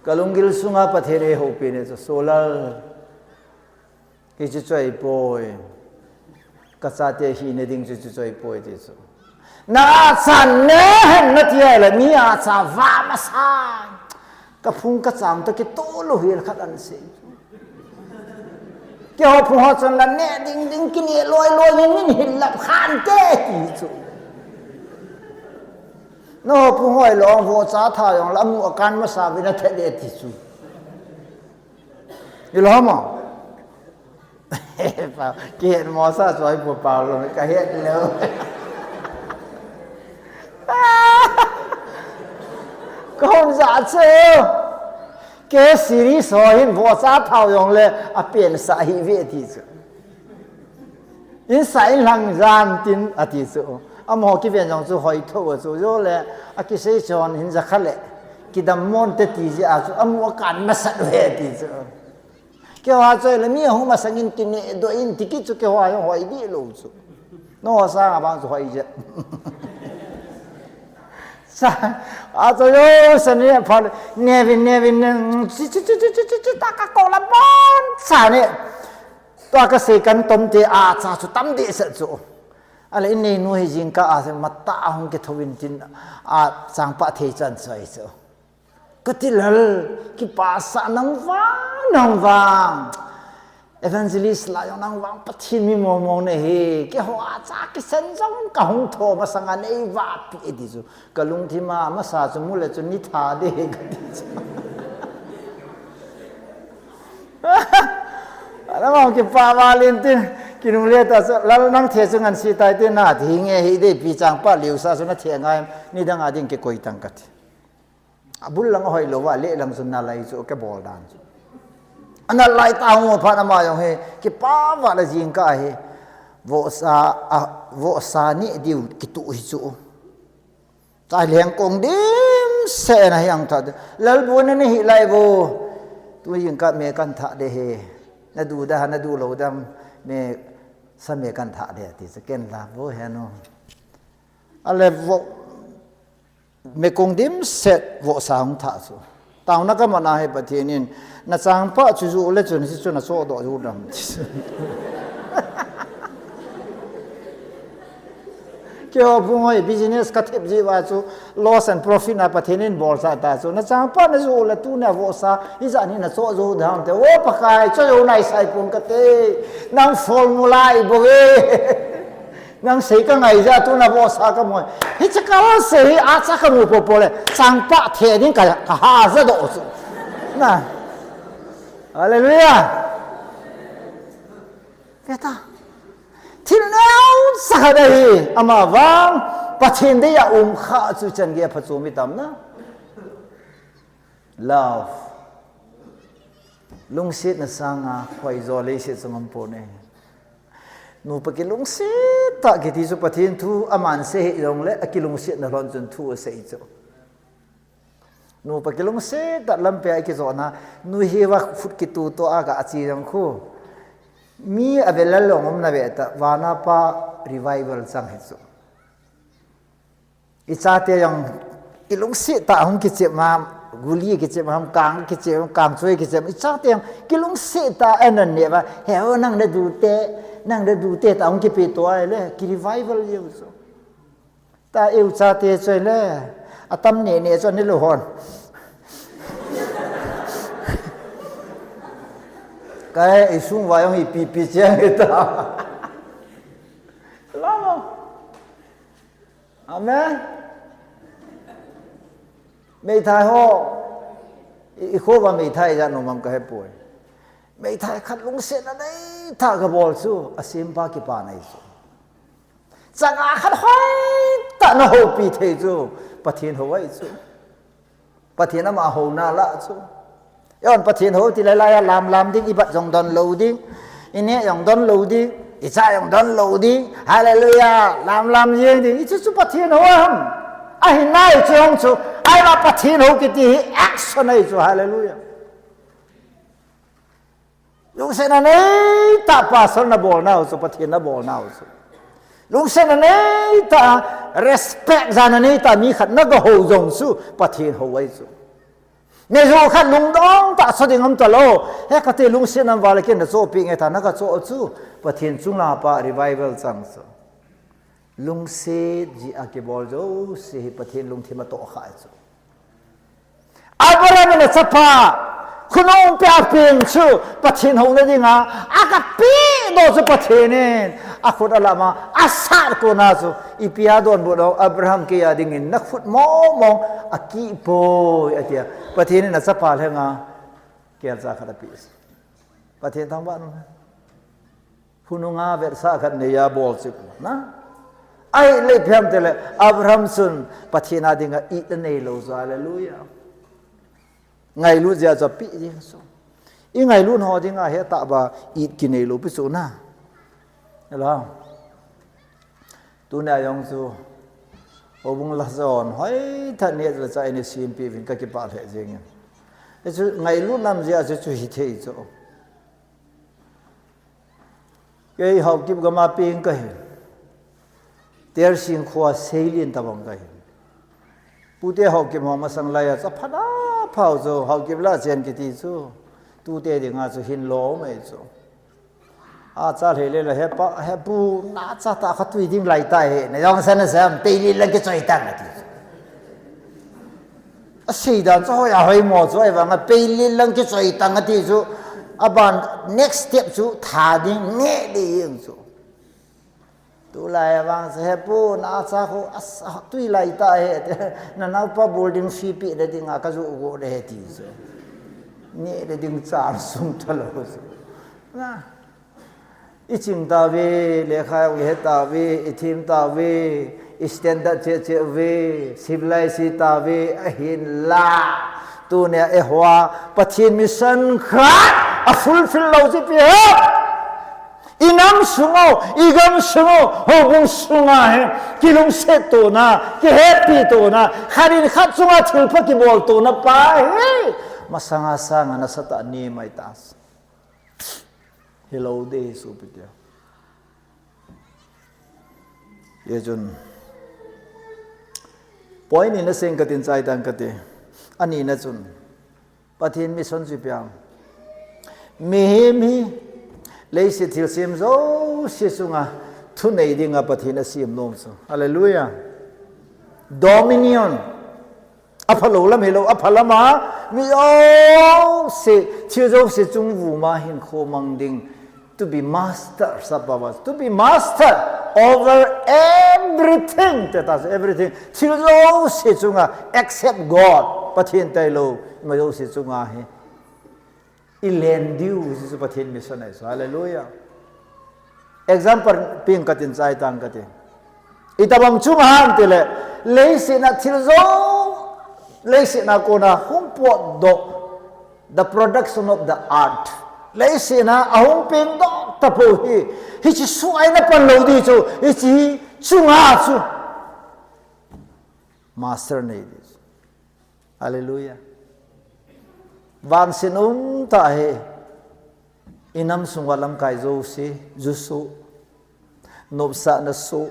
Ka lunggil sunga Pathen ei houpi ni chu, Solal. Kei chu chu ahipoi. Ka chate hina ding chu chu chu ahipoi ti chu. Na a cha ne hen na ti ahile mi a cha va masa. Ka phung ka chang toh kitoh lou hel khat ahin sei. Keiho phung ho chun la neh ding ding kineh loi loi in min hil lap khan te ti chu. Nangho phung ho ilou, vohcha thao jong la amu akan masa uvin athe de ti chu. Ilou mo? Kihet mo sa chu ahi pu pau lou, kahet lou. Kahung ja chu. Kei series ho hin vohcha thao jong le apensa ahi ve ti chu. Insa inlang jan tin ati chu. Amaho kiven jong chu hoi tho chu jo le akisei chon hin ja kha le. Kidam mon te ti jeh a chu amu akan masat ve ti chu. Keiho a choi le mi ahung masang in kineh doh in ti kit chu keiho a jong hoi dih lou chu. Nangho sang a vang chu hoi je. Sa, a choi yo sa ni pha le, nevin, nevin, ne, chi, chi, ta ka ko la bon sa ne. Tua kasei kan tom te a cha chu tam deh set chu. Ale in neinu hi jingkah a se mata ahung kitho in tin a changpah thei chan choi chu. Kati lal, kipasah nang vang, nang vang. Evangelist la jong nang vang Pathen mi mong mong nahi. Keiho a cha kisen jong kahung tho masang a nei vapi ti chu. Kalungthim a masa chu mu le chu ni tha de kati chu. Ana ma kipah val in tin, kinungle ta chu, lal nang the chu ngan si tai te na, ti nge hi de pi changpah liu sa chu na the ngai, nidang a ding kikoi tang kati. Abul lang ahoi lou va, le lang chu nalai chu, kibol dan chu. Ana lai ta hung phat ama jong hi, kipah val a jingkah hi, vohsa, a, vohsa neh diu kitu hi chu. Chai leng kong dimset na hi ang tha de. Lalbu na ni hi lai vo. Tu jingkah me kan tha de he. Na du da, na du lou dam me sa me kan tha de ti chu ken la vo he no. Ale vo me kong dimset vohsa hung tha chu. Taona ka mana hi Pathen in, na changpah chu ju le chun hichu na choh doh ju dam. Keiho phung hoi business ka thep ji va chu loss and profit na Pathen in bol sa ta chu. Na changpah na ju le tu na vohsa, hijat hi na choh ju dam te. O Pakai, choh ju nai sai pung kate. Nang formula i bo ve. Nang sei ka ngai ja tu na vohsa ka moi. Hiche kal se hi a cha ka mu popo le. Changpah the ding ka, ka ha ja doh chu. Na. Hallelujah. Veta. Thil neo sa khat ahi. Ama vang. Pathen dei a um kha chu chan gei a phachu mi tam na. Love. Lungsetna sanga khoijo leiset chu ngam pon e. Nupa kilungset tah kiti chu Pathen thu aman sei hih jongle, akilungsetna lhon chun thu asei chu. Nupa kilungset tah lampi a ikijotna, nu hiva phut kitu to a ga achi jong khu. Mi avelal jong um na ve ta, vana pa revival chang hi chu. I chate jong kilungset tah hung kichep ma, guli kichep ma, kang kichep, kang choi kichep, i chate jong kilungset tah a nan ne va, he o nang na du te, nang na du te tah hung kipe to ai le, ki revival jeng chu. Ta eu chate choi le, atam ne ne chon ni lo hon. Kai i sung va jong i pi pi cheng i ta. Lama. Amen. Meithai ho. I, i kho va meithai ja nom am ka he poi. Meithai khat lungsetna nei tah ka bol chu, asempa kipa nei chu. Changa khat hoi tah na houpi thei chu, Pathen hou ahi chu. Pathen ama houna lah chu. Eihon Pathen hou ti lai lai a lam lam ding, i bat jong don lou ding, i neh jong don lou ding, i cha jong don lou ding. Hallelujah, lam lam jeng ding. Hichu chu Pathen hou ham? Ahi nai chu hung chu. Ahivang Pathen hou kiti hi action ahi chu. Hallelujah. Lungsetna nei tah pastor na bolnau chu, Pathen na bolnau chu. Lungsetna nei tah, respect jana nei tah, mi khat na ga hou jong chu, Pathen hou ahi chu. Neiju khat lungdong tah chu ding um talou. He kati lungsetna val ken na chohpi nge ta, na ga choh chu, Pathen chunga pa revival chang chu. Lungset jeh a kibol jouse hi Pathen lungthim a toh kha chu. Abraham in achapa, Khonung pia peng chu Pathen houna dinga, a kapeh doh chu Pathen in, a khut a lama, a sat kona chu, ipi a donbut u, Abraham kei a dingin, na khut mong mong, a kipoi, a tia. Pathen in a chapa lhenga, kelcha khat a peh. Pathen thangvah in. Khonunga vetsah khat neiya bol chu na. Ahile ipi ham tile Abraham chun Pathen a dinga it anei lou chu, hallelujah. Ngailut jeh a chu apeh jeng chu. I ngailut ho dinga hetah ba it kinei lou pi chu na. Hello. Tunia jong chu houbung la jon hoitah neh le chah in eisempi uvin kakipah lheh jengin. Hichu ngailut nam jeh a chu, chu hithei chu. Kei Haokip gam a peng kahi. Tersing khoa seilin tabang kahi. Pute Haokip ho masang laiya chu aphat a phau chu Haokip la chen kiti chu. Tute dinga chu hin lom ahi chu. Acha lheh le la, "He pa, he pu, nacha tah kha tui ding lai tai he, na jong sa na sa, peilin lang kichoi tang," ati chu. Asei dan chu hoi a hoi mo chu, ahivanga peilin lang kichoi tang ati chu. Aban next step chu tha ding neh ding jeng chu. Tulai a vang chu, "He pu, nacha khu, as, tui lai tai he, na naopa boarding fee peh na dinga kajoh go de he," ti chu. Neh le ding chan sung tha lou chu. Na. I ching tauve, lekha jong i he tauve, i them tauve, i standard cheh cheh uve, civilized i tauve, ahinla. Tunia eiho a, Pathen mission khat, a fulfill lou chu ipi ham. I nam sung u, i gam sung u, houbung sunga hi, kilungset tona, kihetpi tona, khat in khat chunga thilpha kibol tona pa hi. Masanga sanga nasatah a nei mai ta. Hilou ding hi sopi te. Hijeh chun. Point ni na seng katin chai tang kate. Ani na chun. Pathen mission chu ipi ham. Mihem hi. Leiset thilsem jouse chunga. Thunei dinga Pathen asem nom chu. Hallelujah. Dominion. Aphalou lam hilou, apha lam a, mi jouse, thil jouse chung vuma hinkho mang ding, to be master, sapa va, to be master over everything, te ta, everything, thil jouse chunga, except God, Pathen tailou, ima jouse chunga hi. I len diu, Jesu Pathen mission ahi chu. Hallelujah. Example peng katin chai tang kate. Itobang chunga ham tile, leiset a thil jo, leiset a kona hung potdoh, the production of the earth. Leiset a ahung pengdoh tapou hi, hiche chu ahi na pan lou ding chu, hiche chunga chu. Master nei ding chu. Hallelujah. Vangset umtah hi. I nam sunga lamkai jouse, ju soh, nopsahna soh,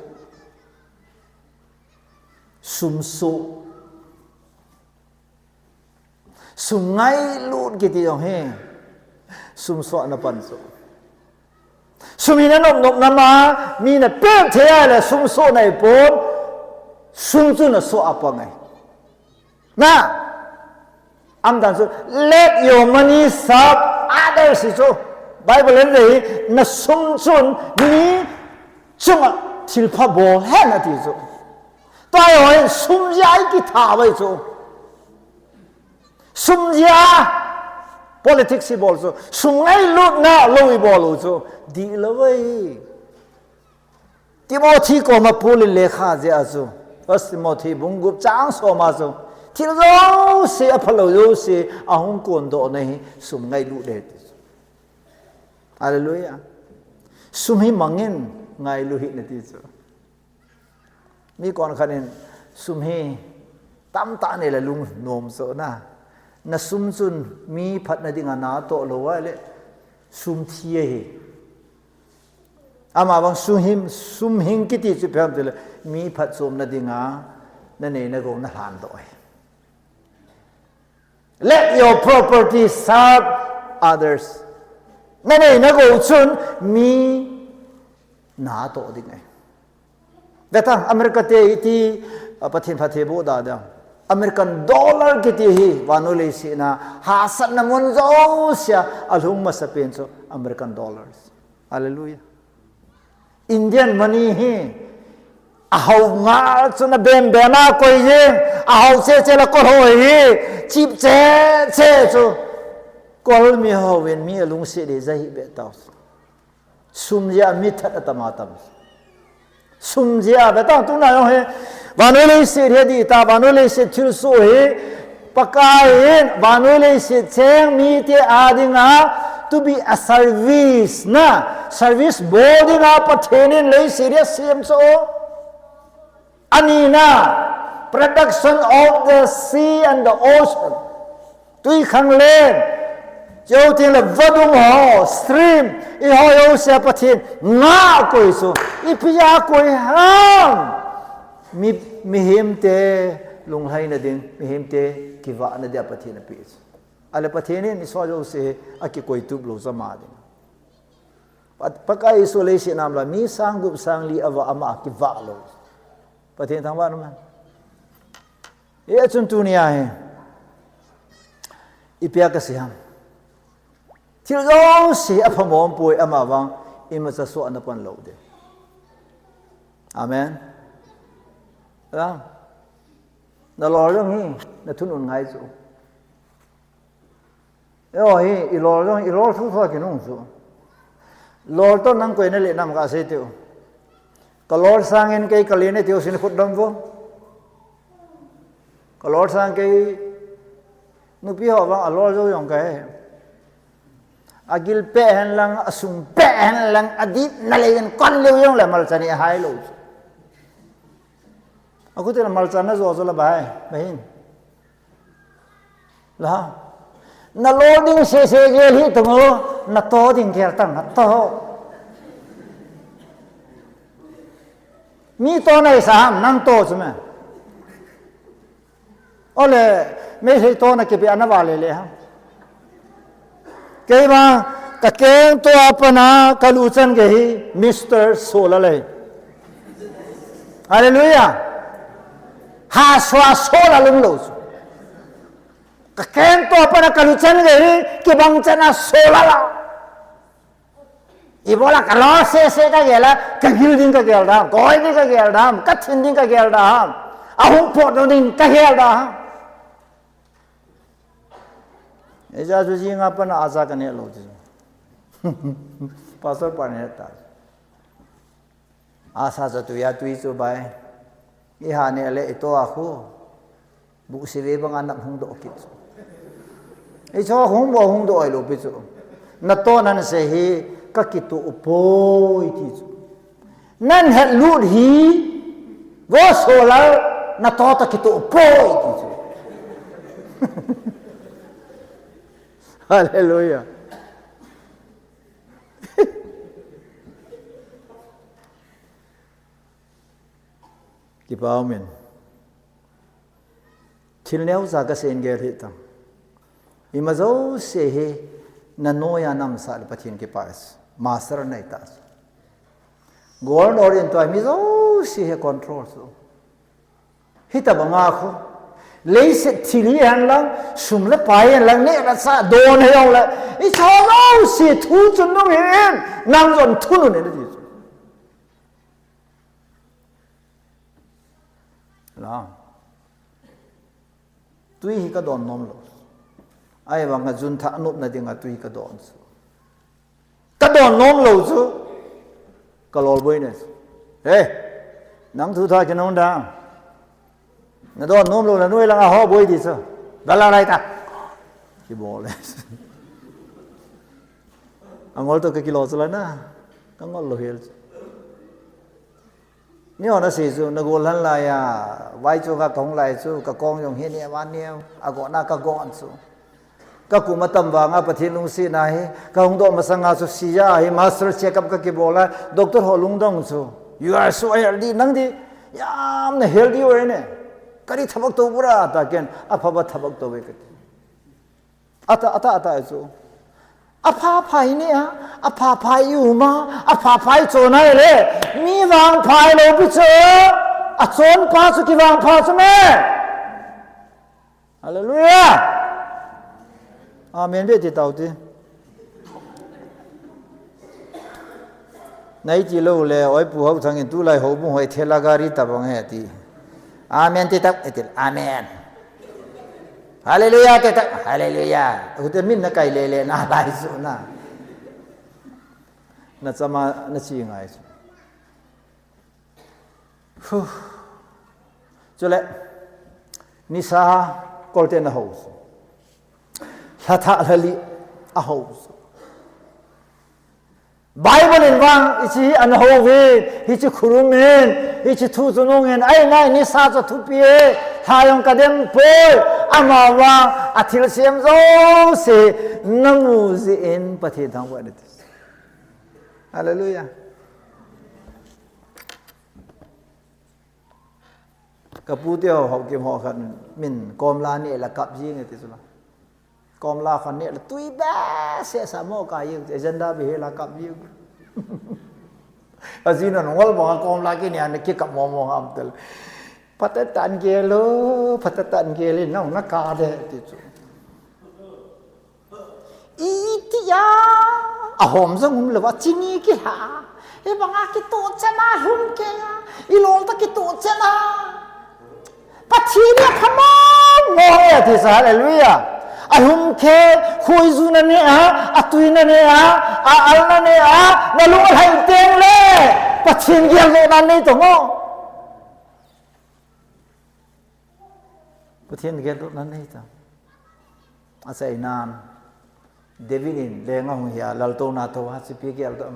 sum soh. Sum ngailut kiti jong hi. Sum soh na pan chu. Sum hi na nop nop na ma, mi na peh thei a le sum soh na hi pon, sum chu na soh a pang ahi. Na, am dan chu, let your money serve others hi chu. Bible in hi, na sum chun mi chunga thilpha bol hen ati chu. Tua hi sum jeh a i kitha uve chu. Sum jeh a politics i bol chu, sum ngailutna lou i bol u chu, dihlou ahi. Timothy koma Paul in lekha jeh a chu, First Timothy bung gup chang som a chu, thil jouse, aphalou jouse, ahung kondoh na hi sum ngailut ahi ti chu. Hallelujah. Sum hi mangin ngailu hih in ati chu. Mi konkhat in sum hi tamtah nei le lungnom soh na. Na sum chun mi phatna dinga natoh lou a le sum thi ahi. Ama bang sum hing, sum hing kiti chu ipi ham tile mi phatchomna dinga na nei na gou na lhandoh ahi. Let your property serve others. Na nei na gou chun mi natoh ding ahi. Ve ta, America te iti, a, Pathen phatthei boh da da. American dollar kiti hi vannoi leiset a hahsatna mun jousea alhung masapen chu American dollars. Hallelujah. Indian money hi ahao ngal chu na bem bem a koi jing, ahao cheh cheh le kol ho hi chip cheh cheh chu kol mi ho in mi alungset ding jeh hi be tao. Sum jeh a mi that atam atam. Sum jeh a be tao tuna jong hi vannoi leiset hi dih ta, vannoi leiset thilsoh hi Pakai in vannoi leiset cheng mite a dinga to be a service na, service bol dinga Pathen in leiset hi asem chu. Anina, production of the sea and the ocean. Tui khanglen. Chuteng le vadung ho, stream, eiho jousea Pathen in akoi chu. Ipi a akoi ham? Mi, mihemte lunglhaina ding, mihemte kivahna dia Pathen in apeh chu. Ahile Pathen in eiho jouse akikoitup lou chu ama ding. Pa-, Pakai Jesu leiset a um lai, mi sang gup sang li avah ama kivah lou. Pathen thangvah in um hen. Hichun tunia hi ipi a kasei ham? Thil jouse apha mong poi, ama vang imacha soh ana pan lou ding. Amen. Amen. Nalol jong hi nathunun ngai chu. Eiho hi, ilol jong, ilol thuthu a kinung chu. Lol toh nang koi nale nam kasei teu. Kalol sangin kei kalen e tiu sin khut dom vo. Kalol sang kei nupi ho vang alol jou jong kahe. Agil peh hen lang, asung peh hen lang, adip nalei in kon leu jong le malcha ni ahai lou. Akhuti la malcha najo jo la bai, bahin. La. Nalol ding sese gel hi tamo, nato ding gel tang, nato. Mi to naisa ham, nang to chu me. Ole, Meitei to nakipe ana vale le ham. Keima, kakeng to a pat a kaluchan gei hi, Mister Solar ahi. Hallelujah. Hahsa Solar lum lou chu. Kakeng to a pat a kaluchan gei hi, kibang chan a Solar la. Ibola kalol sese kagel a, kagil ding kagel dam, koi ding kagel dam, kathin ding kagel dam, ahung pot ding kagel dam. Eija chu jing a pat a aja kaneh lou ti. Pastor pa neh ta. Asa cha tui a tui chu bai. Iha neh le ito a khu. Buhsi ve banga nang hung doh kit chu. Eiho hung bo hung doh lou pi chu. Nato nan se hi kakitoh poi ti chu. Nan het lut hi vo Solar nato toh kitoh poi ti chu. Hallelujah. Kipa umin. Thil neocha kasei in gel hih tang. Ima jouse hi nanoiya namsah le Pathen kipah e. Master nei ta. Gold or in tua mi jouse hi control chu. Hitabanga khu. Leiset thil hihen lang, sum le pai hihen lang, neh le chah don hijongle. Eiho jouse thu chun nung hin, nang jong thunun in ati chu. La. Tui hi kadon nom lou. Ahivanga jun thah nopna dinga tui kadon chu. Kadon nom lou chu. Kalol boina chu. He. Nang thu thah kinung dam. Nadon nom lou na noi langa ho boi ti chu. Dala lai ta. Kibol le. Angol toh kakilo chu la na. Kangol lou hel chu. Miho nasei chu, nagol lhan laiya, vai chu ka kahung lai chu, kakong jong hi neo a neo, agona kagon chu. Kakum atam vanga Pathen lungsetna hi, kahung doh masanga chu, sia hi, master checkup kakibol a, doctor ho lungdong chu. You are so healthy, nang di, yamna healthy oi ne. Kari thabak to bura, ta ken, aphaba thabak to ve kati. Ata, ata, ata chu. Apha phai ni a, apha phai i uma, apha phai chon ai le. Mi vangpha lou pi chu. Achonpa chu kivangpha chu me. Hallelujah. Amen be ti tau ti. Nei ti lou le, oi pu hou thangin tulai hou bu hoi thela gari ta bang he ti. Amen ti tau, e ti, amen. Hallelujah ti tau, hallelujah. Hute min na kai le le na lai su na. Na chama, na chi ngai su. Huh. Chule, nisa kolte na hou su. Lhatha lhali a hou su. Bible in vang, hichi hi an hou vin, hichi khulum in, hichi thu chu nung in, ai ngai nisa chu thupi e, lha jong ka dem poi, ama vang, a thilsem jouse, na mu jeh in, Pathen thangvah in ati. Hallelujah. Ka pu te ho, Haokip ho khat min komla neh la kap jing e ti chu la. Komla khat neh la tui behseh sa mo ka jing, agenda be he la kap jing. Ajinu ngol banga komla kineh a na kikap mo mo ham tel. Phatah tah in gel o, phatah tah in gel in, nang na ka de ti chu. Itia ahom jong um louva, chini kilha. Hibanga kitoh chan a lhum kei a, ilol toh kitoh chan a. Pathen hi apha mong mong e ati sa, hallelujah. Alhum kei, khoiju na neh a, atui na neh a, a-al na neh a, na lung alhai teng le, Pathen geldoh na nei toh mo. Pathen geldoh na nei ta. Achaina in, David in leng ahung hi a, laltouna tou a, chipi geldoh,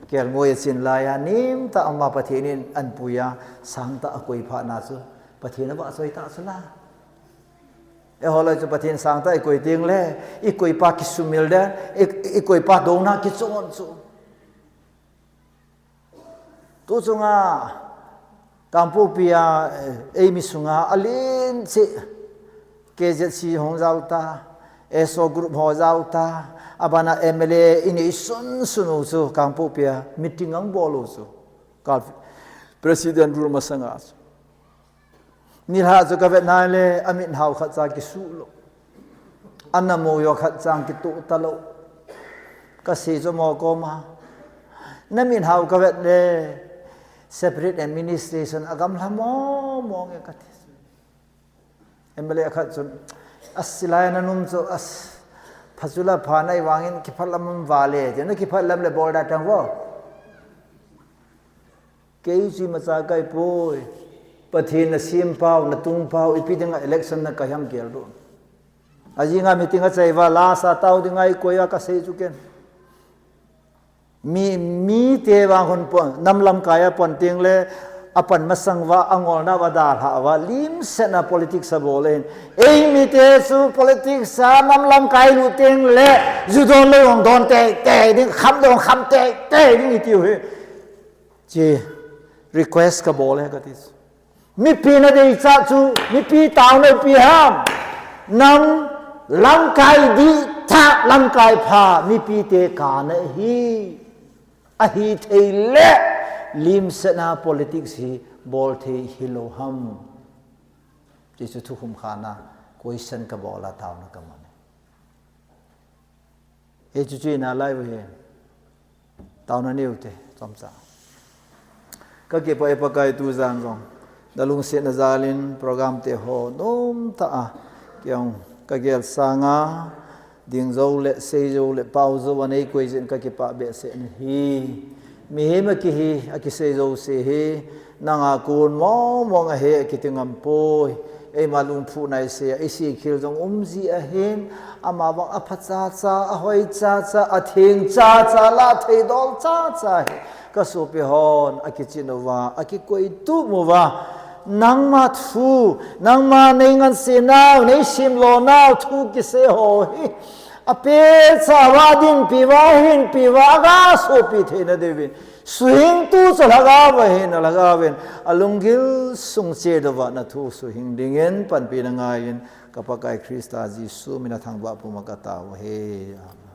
kelngoi a chin lai a, nim tah a ama Pathen in an pui a, sangtah a koi phat na chu, Pathen avahchoi tah chu la. Eiho loi chu Pathen sangtah i koi teng le, i koipa kisumil den, i, i koipa douna kichon chu. Tu chunga Kangpokpi a, eh, eimi sunga alen cheh K Z C hung jao ta, S O group ho jao ta, abana M L A i nei sun sun u chu Kangpokpi a meeting ahung bol u chu. Kal President rule masanga chu. Nilhah chu ka vet nai le, amit hao khat cha kisuh lou. Ana mo jo khat chang kitoh ta lou. Ka sei chu mo koma. Na mit hao ka vet le, separate administration a gamla mo mo nge ka ti. M L A khat chun, a silai na num chu, a s-, pha chu la pha nai vangin kiphat lam um vale, ti na kiphat lam le bol da tang vo. Kei chu imacha kai poi. Pathen na sem pau, na tung pau, ipi dinga election na kai ham gel doh. Ajinga meeting a chai va, la sa tao dinga i koi a ka sei chu ken. Mi, mite vang hon pon, nam lamkai a pon teng le, a pan masang va, a ngolna va dalha va, limsetna politics a bol in. Ei mite chu politics a nam lamkai lut teng le, ju don lou jong don tei tei ding, kham don kham tei tei ding i tiu hi. Chi request ka bol e ka ti chu. Mipi na deicha chu, mipi taona ipi ham. Nam lamkai dihtah, lamkai pha, mipite kana hi. Ahi thei le, limsetna politics hi bol thei hilou ham. Chi chu thukhum khana, question ka bol a taona ka man e. Hichu chu ina lai u hi. Taona neu te, chomcha. Ka kipah e Pakai tu jan jong. Na lungsetna jal in program te ho nom tah a. Kei jong ka gel sanga. Ding jou le, sei jou le, pao jou a nei koi jeh in ka kipah behseh na hi. Mihem a kihi, a kisei jouse hi, nanga kon mong mong a he a kiti ngam poi. Eima lungphuhna i sei a, i sei khel jong um ji ahin, ama vang a pha cha cha, a hoi cha cha, a theng cha cha, la thei dol cha cha hi. Ka sopi hon, a kichin uva, a kikoi tup uva. Nangma thu, nangma nei ngansenau, nei simlonau, thu kisei ho hi. A pecha uva, a dinpi uva, a hinpi uva, a ga sopi theina diuvin. Suhing tu chu lhagao ahin, a lhagao in, a lunggil sung cheh uva na thu suhing dingin, panpina ngaiyin, ka Pakai Christa Jesu min a thangvah puma ka tao u ahi. Amen.